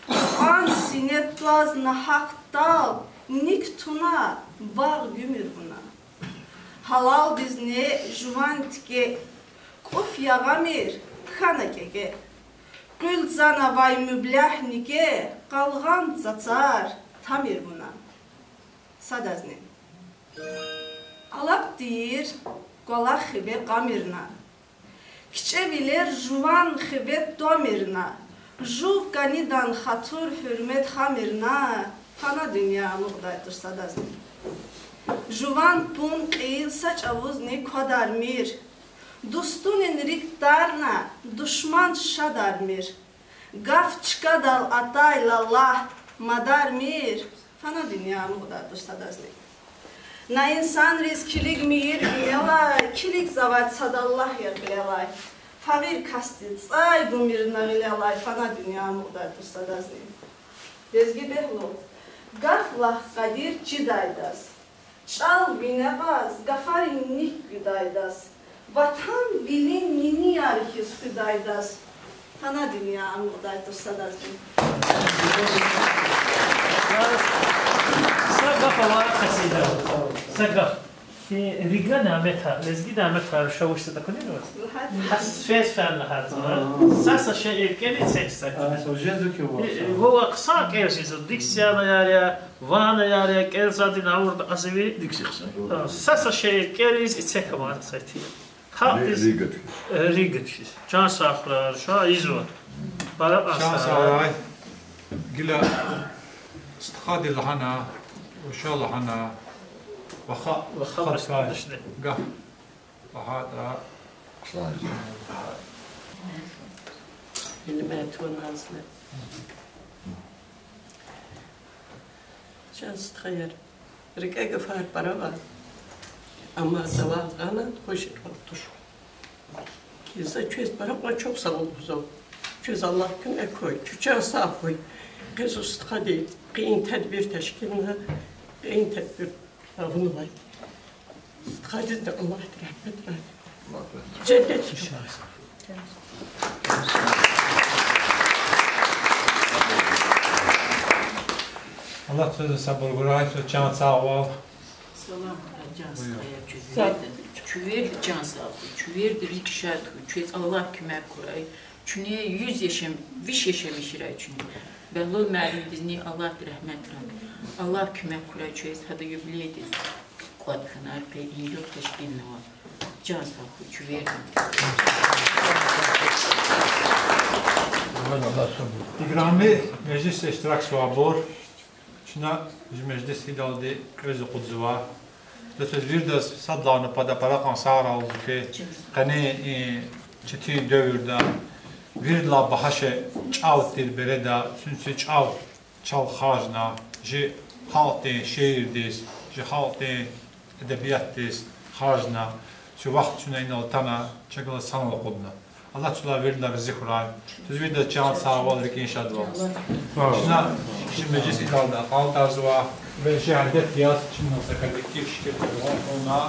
Кьван синед тваз нагьахъ тӀал, ник туна багъ гуьмир вуна. Гьалалдиз неъ, жуван тике, кӀуф ягъамир, хьана кӀекӀе. Къуьл цанавай муьблягь никӀе, къалгъан цацар тамир вуна. Садазни. Алакь тийир кӀвалах хиве кьамирна. КичӀевилер жуван хиве твамирна. Жув кӀанидан хатур-гьуьрмет хамирна. Фана дуьнья амукьдай туш садазни. Жуван пун кьил са чӀавузни квадармир. Дустунин рикӀ тарна, душман шадармир. Гаф чкадал атайла лагь, мадармир. Фана дуьнья амукьдай туш садазни. На инсанриз килигмир винелай, килигзавай сад Аллагь я кьилелай. Фагъир касдиз цӀай гумир на гъилелай, фана дуьнья амукьдай туш садазни. Лезги Бегьлул, гаф лагь къадир чидайдаз, чӀал вине кьаз гафарин ник куьдайдаз, ватан вилин нинияр хьиз хуьдайдаз, фана дуьнья амукьдай туш садазни. Са гаф ава, къасида. Са гаф. Э, Рига Няметар, Лезги Няметар, ша вуч са такунинваз. Гьа сфес фена гьазна. Са-са шиир кӀели цес са. Вова хъсан кӀелзава, дикциянаяр я, ванаяр я, кӀелзавайди авурда кьазвай. Дикция хъсан. Са-са шиир кӀелиз, и цек аван сайти. Халкьдиз Рига тхьиз. Рига тхьиз. Чан сагърай, ша изва. Пара чан сагърай. Гила стхади лагьана, руша лагьана, ваха, ваха хатфай, гаф лагьайтӀа. Гьуьрметлу Назли. Чан стхаяр, рикӀе гафар пара ава, амма завай гъана хуш икьван туш. Килиса квез пара кьван чухсагъул гузва. Квез Аллагь куьмек хьуй, куь чан сагъ хьуй. Къе зи стхади къенин тедбир тешкилна, къенин тедбир авунвай. Стхадизни Аллагьди рагьметрай. Женнет. Аллагьди квез сабур гурай, чан сагъвал. Салам, жан сагъ хьуй, чуьвер, чан сагъ хьуй, чуьвер рикӀ шад хьуй, чуьз Аллагь куьмек гурай. Чуьне юз яшам, виш яшамиш хьурай чуьне. Беглул муаллимдизни Аллагьди рагьметрай. Аллагь куьмек гурай чуьз гьада юбилейдиз. КӀватӀ хьанар къе и югъ тешкилнава. Чан сагъ хьуй, чуьвер. Играми межлисда иштиракзавайбур, чна чи межлис гьидалди кьилиз акъудзава. Чаз виридаз садлагьана патахъай пара кьван сагърай лугьуз кӀанзава, къенин и четин девирда виридалай багьа шей чӀал тир береда, чун чи чӀал чал харжна, чи халкьдин шиирдиз, чи халкьдин эдебиятдиз харжна, чи вахт чна инал атана, чна галаз санал акъудна. Аллагьди чалай виридалай рази хьурай. Чаз виридаз чан сагъвал, рикӀин шадвал. Чна чи межлис идалда акьалтӀарзава, вири чи адет яз чна са коллектив шикилда гъун хъувуна.